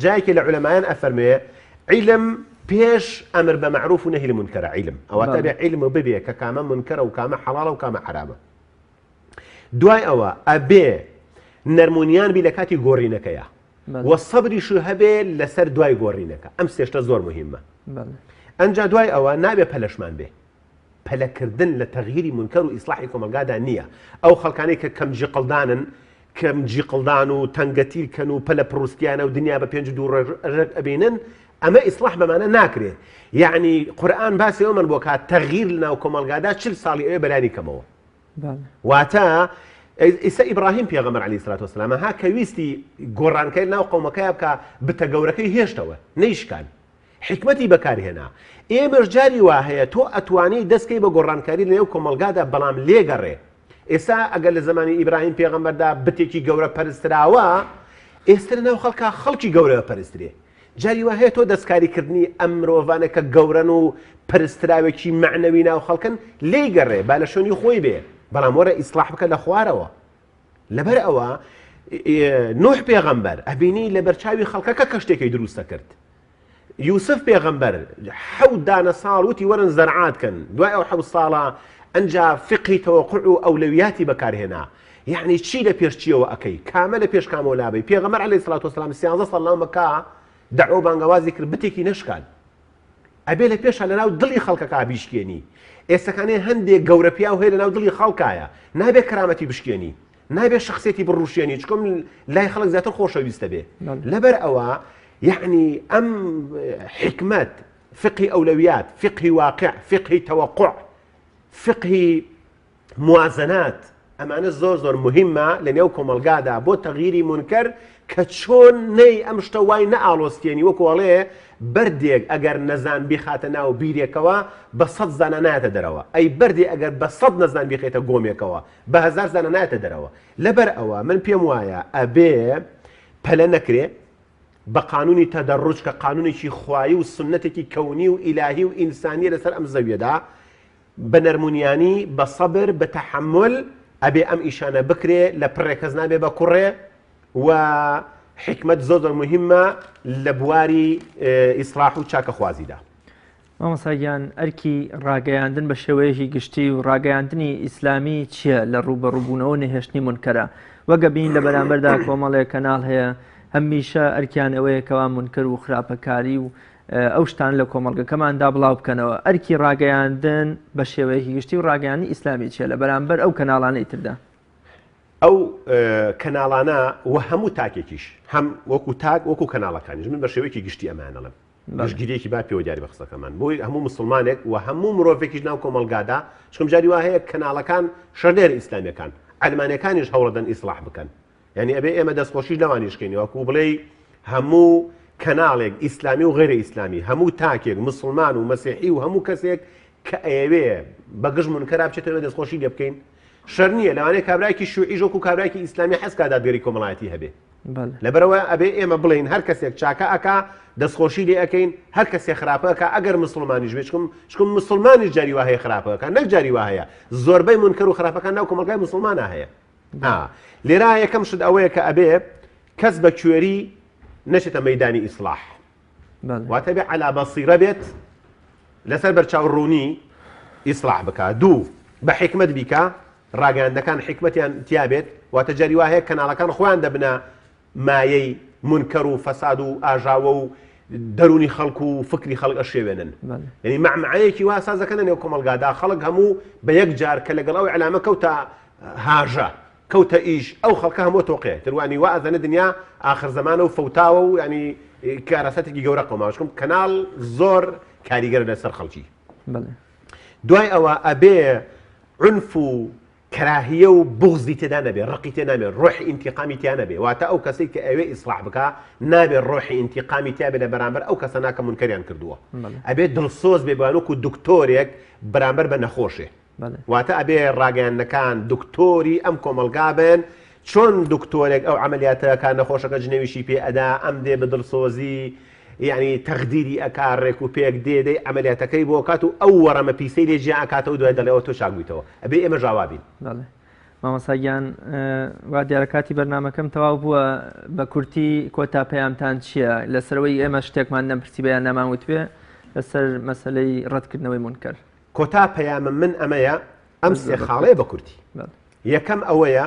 جایەکی لە علەمایان ئەفەرمێ علم پێش ئەمر بە معروف و نهی لە منکەرە علم ئەواتە بێ علم ببێ کە کامە منکەرە و کامە حەڵاڵە و کامە حرامە دوای ئەوە ئەبێ نەرمونیان بی لە کاتی گۆڕینەکەیە وە سەبریش هەبێ لەسەر دوای گۆڕینەکە ئەم سێشتە زۆر مهمە ئەنجا دوای ئەوە نابێ پەلەشمان بێ پەلەکردن لە تەغیری منکەر و ئیسلاحی کۆمەلگادا نییە ئەو خەڵکانەی کە کەم جیقڵدانن کەم جیقڵدان و تەنگەتیرکەن و پەلە پڕوسکیانە و دنیا بە پێنج دوو ڕێژ ئەبینن ئەمە ئیسلاح بەمانە ناکرێ یعنی قورئان باسی ئەومان بۆ کات تەغییر لەناو کۆمەڵگادا چل ساڵی ئەوێ بەلانی کەمەوە واتە ئیسە ئیبراهیم پێغەمبەر عەلەیهی سڵات وەسەلام ها کە ویستی گۆڕانکاری ناو قەومەکەی بکا بتە گەورەکەی هێشتەوە نەیشکان حکمەتی بەکارهێنا ئێمەش جاری وا هەیە تۆ ئەتوانی دەستکەی بە گۆڕانکاری لەنێو کۆمەڵگادا بەڵام لێگەڕێ ئێستا ئەگەر لە زمانی ئیبراهیم پێغەمبەردا بتێکی گەورە پەرستراوە ئێستا لەناو خەڵکا خەڵکی گەورە پەرسترێ جاری وا هەیە تۆ دەستکاری کردنی ئەم مرۆڤانە کە گەورەن و پەرستراوێکی مەعنەوی ناو خەڵکن لێی گەڕێ با لە شوێنی خۆی بێ بەڵام وەرە ئیسلاح بکە لە خوارەوە لەبەر ئەوە نوح پێغەمبەر ئەبینی لە بەرچاوی خەڵکەکە کەشتێکی دروستە کرد یوسف پێغەمبەر حەوت دانە ساڵ وتی وەرن زەرعات کەن دوای ئەو حەوت ساڵە ئەنجا فقهی تەوەقع و ئەولەویاتی بەکارهێنا یعنی چی لە پێش چیەوە ئەکەی کامە لە پێش کامەوە لابەی پێغەمبەر عەلەیهی سڵات وسلام سیانزە ساڵ ناو مەکە دەعوە و بانگەوازی کرد بتێکی نەشکان ئەبێ لە پێشا لەناو دڵی خەڵکەکە بیشکێنی ئێستەکانێ هەندێک گەورە پیاو هەیە لەناو دڵی خەڵکایە نابێ کەرامەتی بشکێنی نابێ شخصێتی بڕوشێنی چکم لای خەڵک زیاتر خۆشەویستە بێ لەبەر ئەوە یعنی ئەم حکمت فقهی ئەولەویات فقهی واقع فقهی تەوەقع فقهی موازنات ئەمانە زۆر زۆر مهمە لە نێو کۆمەڵگادا بۆ تەغیری مونکەر کە چۆن نەی ئەم شتە وای نەئاڵۆزکێنی وەکو ئەڵێ بەردێک ئەگەر نەزان بیخاتە ناو بیرێکەوە بە سەد زانا نایەتە دەرەوە ئەی بەردێ ئەگەر بە سەد نەزان بیخەیتە گۆمێکەوە بە هەزار زانا نایەتە دەرەوە لەبەر ئەوە من پێم وایە ئەبێ پەلە نەکرێ بە قانونی تەدەڕوج کە قانونێکی خوایی و سوننەتێکی کەونی و ئیلاهی و ئینسانیە لەسەر ئەم زەویەدا بە نەرمونیانی، بە سەبر، بە تەحەمول ئەبێ ئەم ئیشانە بکرێ، لە پڕێ کەس نابێ بە کوڕێ و حیکمەت زۆر زۆر موهیمە لە بواری ئیسڵاح و چاکەخوازیدا. مامۆستا گیان ئەرکی ڕاگەیاندن بە شێوەیەکی گشتی و ڕاگەیاندنی ئیسلامی چییە لە ڕووبەڕووبوونەوە و نەهێشتنی مونکەرە؟ وەک ئەبینین لە بەرامبەردا کۆمەڵێک کەناڵ هەیە هەمیشە ئەرکیان ئەوەیە کەوا مونکەر و خراپەکاری و ئەو شتانە لە کۆمەڵگەکەماندا بڵاو بکەنەوە ئەرکی ڕاگەیاندن بە شێوەیەکی گشتی و ڕاگەیاندنی ئیسلامی چیە لە بەرامبەر ئەو کەناڵانەی تردا؟ ئەو کەناڵانە و هەموو تاکێکیش هەم وەکو تاک وەکو کەناڵەکانیش من بە شێوەیەکی گشتی ئەمانە ئەڵێم گشتگیریەکی با پێوە دیاری بە قسەکەمان بۆی هەموو مسلمانێک و هەموو مرۆڤێکیش ناو کۆمەڵگادا چکم جاری وا هەیە کەناڵەکان شەرنێر ئیسلامیەکان عەلمانیەکانیش هەوڵەدەن ئیسلاح بکەن. یعنی ئەبێ ئێمە دەستخۆشیش لەوانیش کەین وەکو بڵێی هەموو کەناڵێک ئیسلامی و غەیرە ئیسلامی هەموو تاکێک مسلمان و مەسیحی و هەموو کەسێک کە ئەیەوێ بە گژ مونکەرا بچێتەوە ئێمە دەستخۆشی لێ بکەین شەر نییە لەوانەیە کابرایەکی شوعیش وەکو کابرایەکی ئیسلامی حەز کا دادگەری کۆمەڵایەتی هەبێ لەبەرەوە ئەبێ ئێمە بڵێین هەر کەسێک چاکە ئەکا دەستخۆشی لێ ئەەکەین هەر کەسێ خراپە ئەکا ئەگەر مسلمانیش بێ چکم چکم مسلمانیش جاری وا هەیە خراپە ئەکا نەک جاری وا هەیە زۆربەی منکەر و خراپەکان ناو کۆمەڵگای مسلمانە هەیە لێرا یەکەم شت ئەوەیە کە ئەبێ کەس بە کوێری نەچێتە مەدانی ئیسلاح واتە بێ علا بەسیرە بێت لەسەر بەرچاو ڕوونی ئیسلاح بکە دوو بە حکمت بیکە ڕاگەیاندەکان حیکمەتیان تیا بێت، واتە جاری وا هەیە کەناڵەکان خۆیان دەبنە مایەی مونکەر و فەساد و ئاژاوە و دەروونی خەڵک و فکری خەڵک ئەشێوێنن. یعنی مەعمەعەیەکی وا ساز دەکەنە نێو کۆمەڵگادا خەڵک هەموو بە یەک جار کە لەگەڵ ئەو ئیعلامە کەوتە هاژە کەوتە ئیش ئەو خەڵکە هەموو تۆقێ تروانی وا ئەزانێ دنیا ئاخر زەمانە و فەوتاوە و ینی کارەساتێکی گەورە قەوماوە چونکە کەناڵ زۆر کاریگەرە لەسەر خەڵکی. دوای ئەوە ئەبێ عونف و کەراهیە و بوغزی تێدا نەبێ، ڕقی تێ نابێ، ڕۆحی ئینتیقامی تیا نەبێ، واتە ئەو کەسەی کە ئەوێ ئیسڵاح بکا نابێ ڕۆحی ئینتیقامی تیا بێ لە بەرامبەر ئەو کەسەنا کە مونکەریان کردووە، ئەبێ دڵسۆز بێ بە وەکو دکتۆرێک بەرامبەر بە نەخۆشێ، واتە ئەبێ ڕاگەیاندنەکان دکتۆری ئەم کۆمەڵگا بن، چۆن دکتۆرێک ئەو عەمەلیاتە ئەکا نەخۆشەکە جنێویشی پێ ئەدا ئەم دێ بە دڵسۆزی یەعنی تەخدیری ئەکا ڕێک و پێک دێ دەی عەمەلیاتەکەی بۆ ئەکات و ئەو وەڕەمە پیسەی لێ جیا ئەکاتەوە دوای دەڵێ ئەوە تۆ چاک بوویتەوە ئەبێ ئێمەش ئاوا بین. بەڵێ مامۆستا گیان وا دیارە کاتی بەرنامەکەم تەواو بووە بە کورتی کۆتا پەیامتان چییە لەسەرەوەی ئێمە شتێکمان نەمپرسی بەیان نامان وتبێ لەسەر مەسەلەی ڕەتکردنەوەی مونکەر؟ کۆتا پەیامم من ئەمەیە ئەم سێ خاڵەیە بە کورتی یەکەم ئەوەیە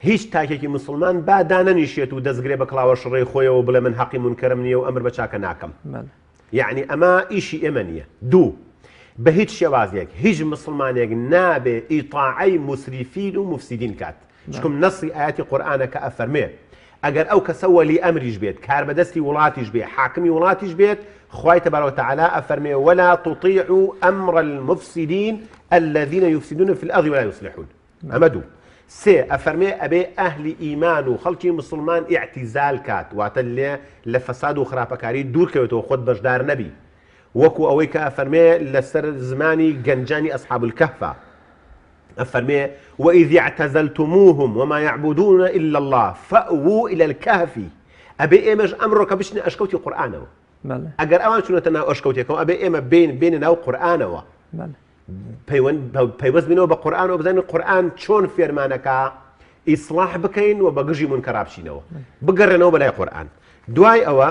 هیچ تاکێکی موسڵمان با دانەنیشێت و دەستگرێ بە کڵاوە شڕەی خۆیەوە و بڵێ من هەقی مونکەرم نییە و ئەمر بە چاکە ناکەم. یەعنی ئەمە ئیشی ئێمە نییە. دوو، بە هیچ شێوازێک هیچ موسڵمانێک نابێ ئیتاعەی موسریفین و موفسیدین کات. چونکم نەسی ئایەتی قورئانە کە ئەفەرمێ ئەگەر ئەو کەسە وەلی ئەمریش بێت، کاربەدەستی وڵاتیش بێ، حاکمی وڵاتیش بێت، خوای تبارک و تعالی ئەفەرمێ ولا تطیعوا امر المفسدین الذین یفسدون فی الارض ولا یصلحون. ئەمە دوو. سێ، ئەفەرمێ ئەبێ ئەهلی ئیمان و خەڵکی موسڵمان ئیعتیزال کات، واتە لێ لە فەساد و خراپەکاری دوور کەوێتەوە خۆت بەشدار نەبی، وەکو ئەوەی کە ئەفەرمێ لەسەر زمانی گەنجانی ئەسحاب الکهفا ئەفەرمێ، وإذ اعتزلتموهم وما یعبدون إلا اللە فأووا إلی الکهف، ئەبێ ئێمەش ئەمڕۆکە بچینە ئەشکەوتی قورئانەوە، ئەگەر ئەوان چوونەتە ناو ئەشکەوتێکەوە ئەبێ ئێمە بێین بێینە ناو قورئانەوە. پەیوەست بینەوە بە قورئانەوە بزانین قورئان چۆن فێرمانەکا ئیسڵاح بکەین و بە گژی مونکەرا بچینەوە بگەڕێنەوە بەلای قورئان دوای ئەوە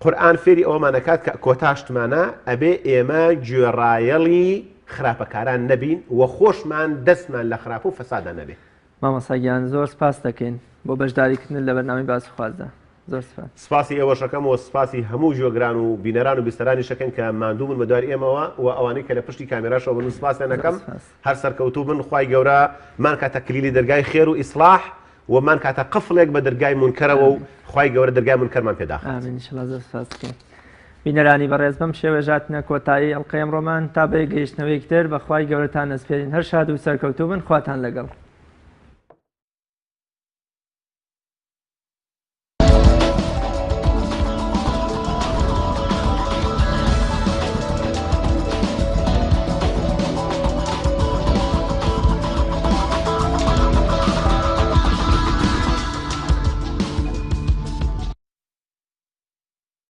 قورئان فێری ئەوەمانەکات کە کۆتاشتمانە ئەبێ ئێمە گوێڕایەڵی خراپەکاران نەبین و خۆشمان دەستمان لە خراپ و فەسادا نەبێ. مامۆستا گیان زۆر سپاست دەکەین بۆ بەشداری کردنت لە بەرنامەی باس و خوازدا. زۆر سپاس. سپاسی ئێوەش ئەکەم و سپاسی هەموو گوێگران و بینەران و بیسەرانیش ئەکەین کە ماندوو بوون بەدوار ئێمەوە و ئەوانەی کە لە پشتی کامێراشەوە بن سپاسیان ئەکەم هەر سەرکەوتوو بن خوای گەورە مان کاتە کلیلی دەرگای خێر و ئیسڵاح و مان کاتە قفڵێک بە دەرگای مونکەرەوە و خوای گەورە دەرگای مونکەرمان پێ داخات. ئامین ان شاءاللە زۆر سپاس دەکەین. بینەرانی بەڕێز بەم شێوەیەش هاتینە کۆتایی ئەڵقەی ئەمڕۆمان تا بەیەک گەیشتنەوەیەکی تر بە خوای گەورەتان ئەسپێرین هەر شاد و سەرکەوتوو بن خواتان لەگەڵ.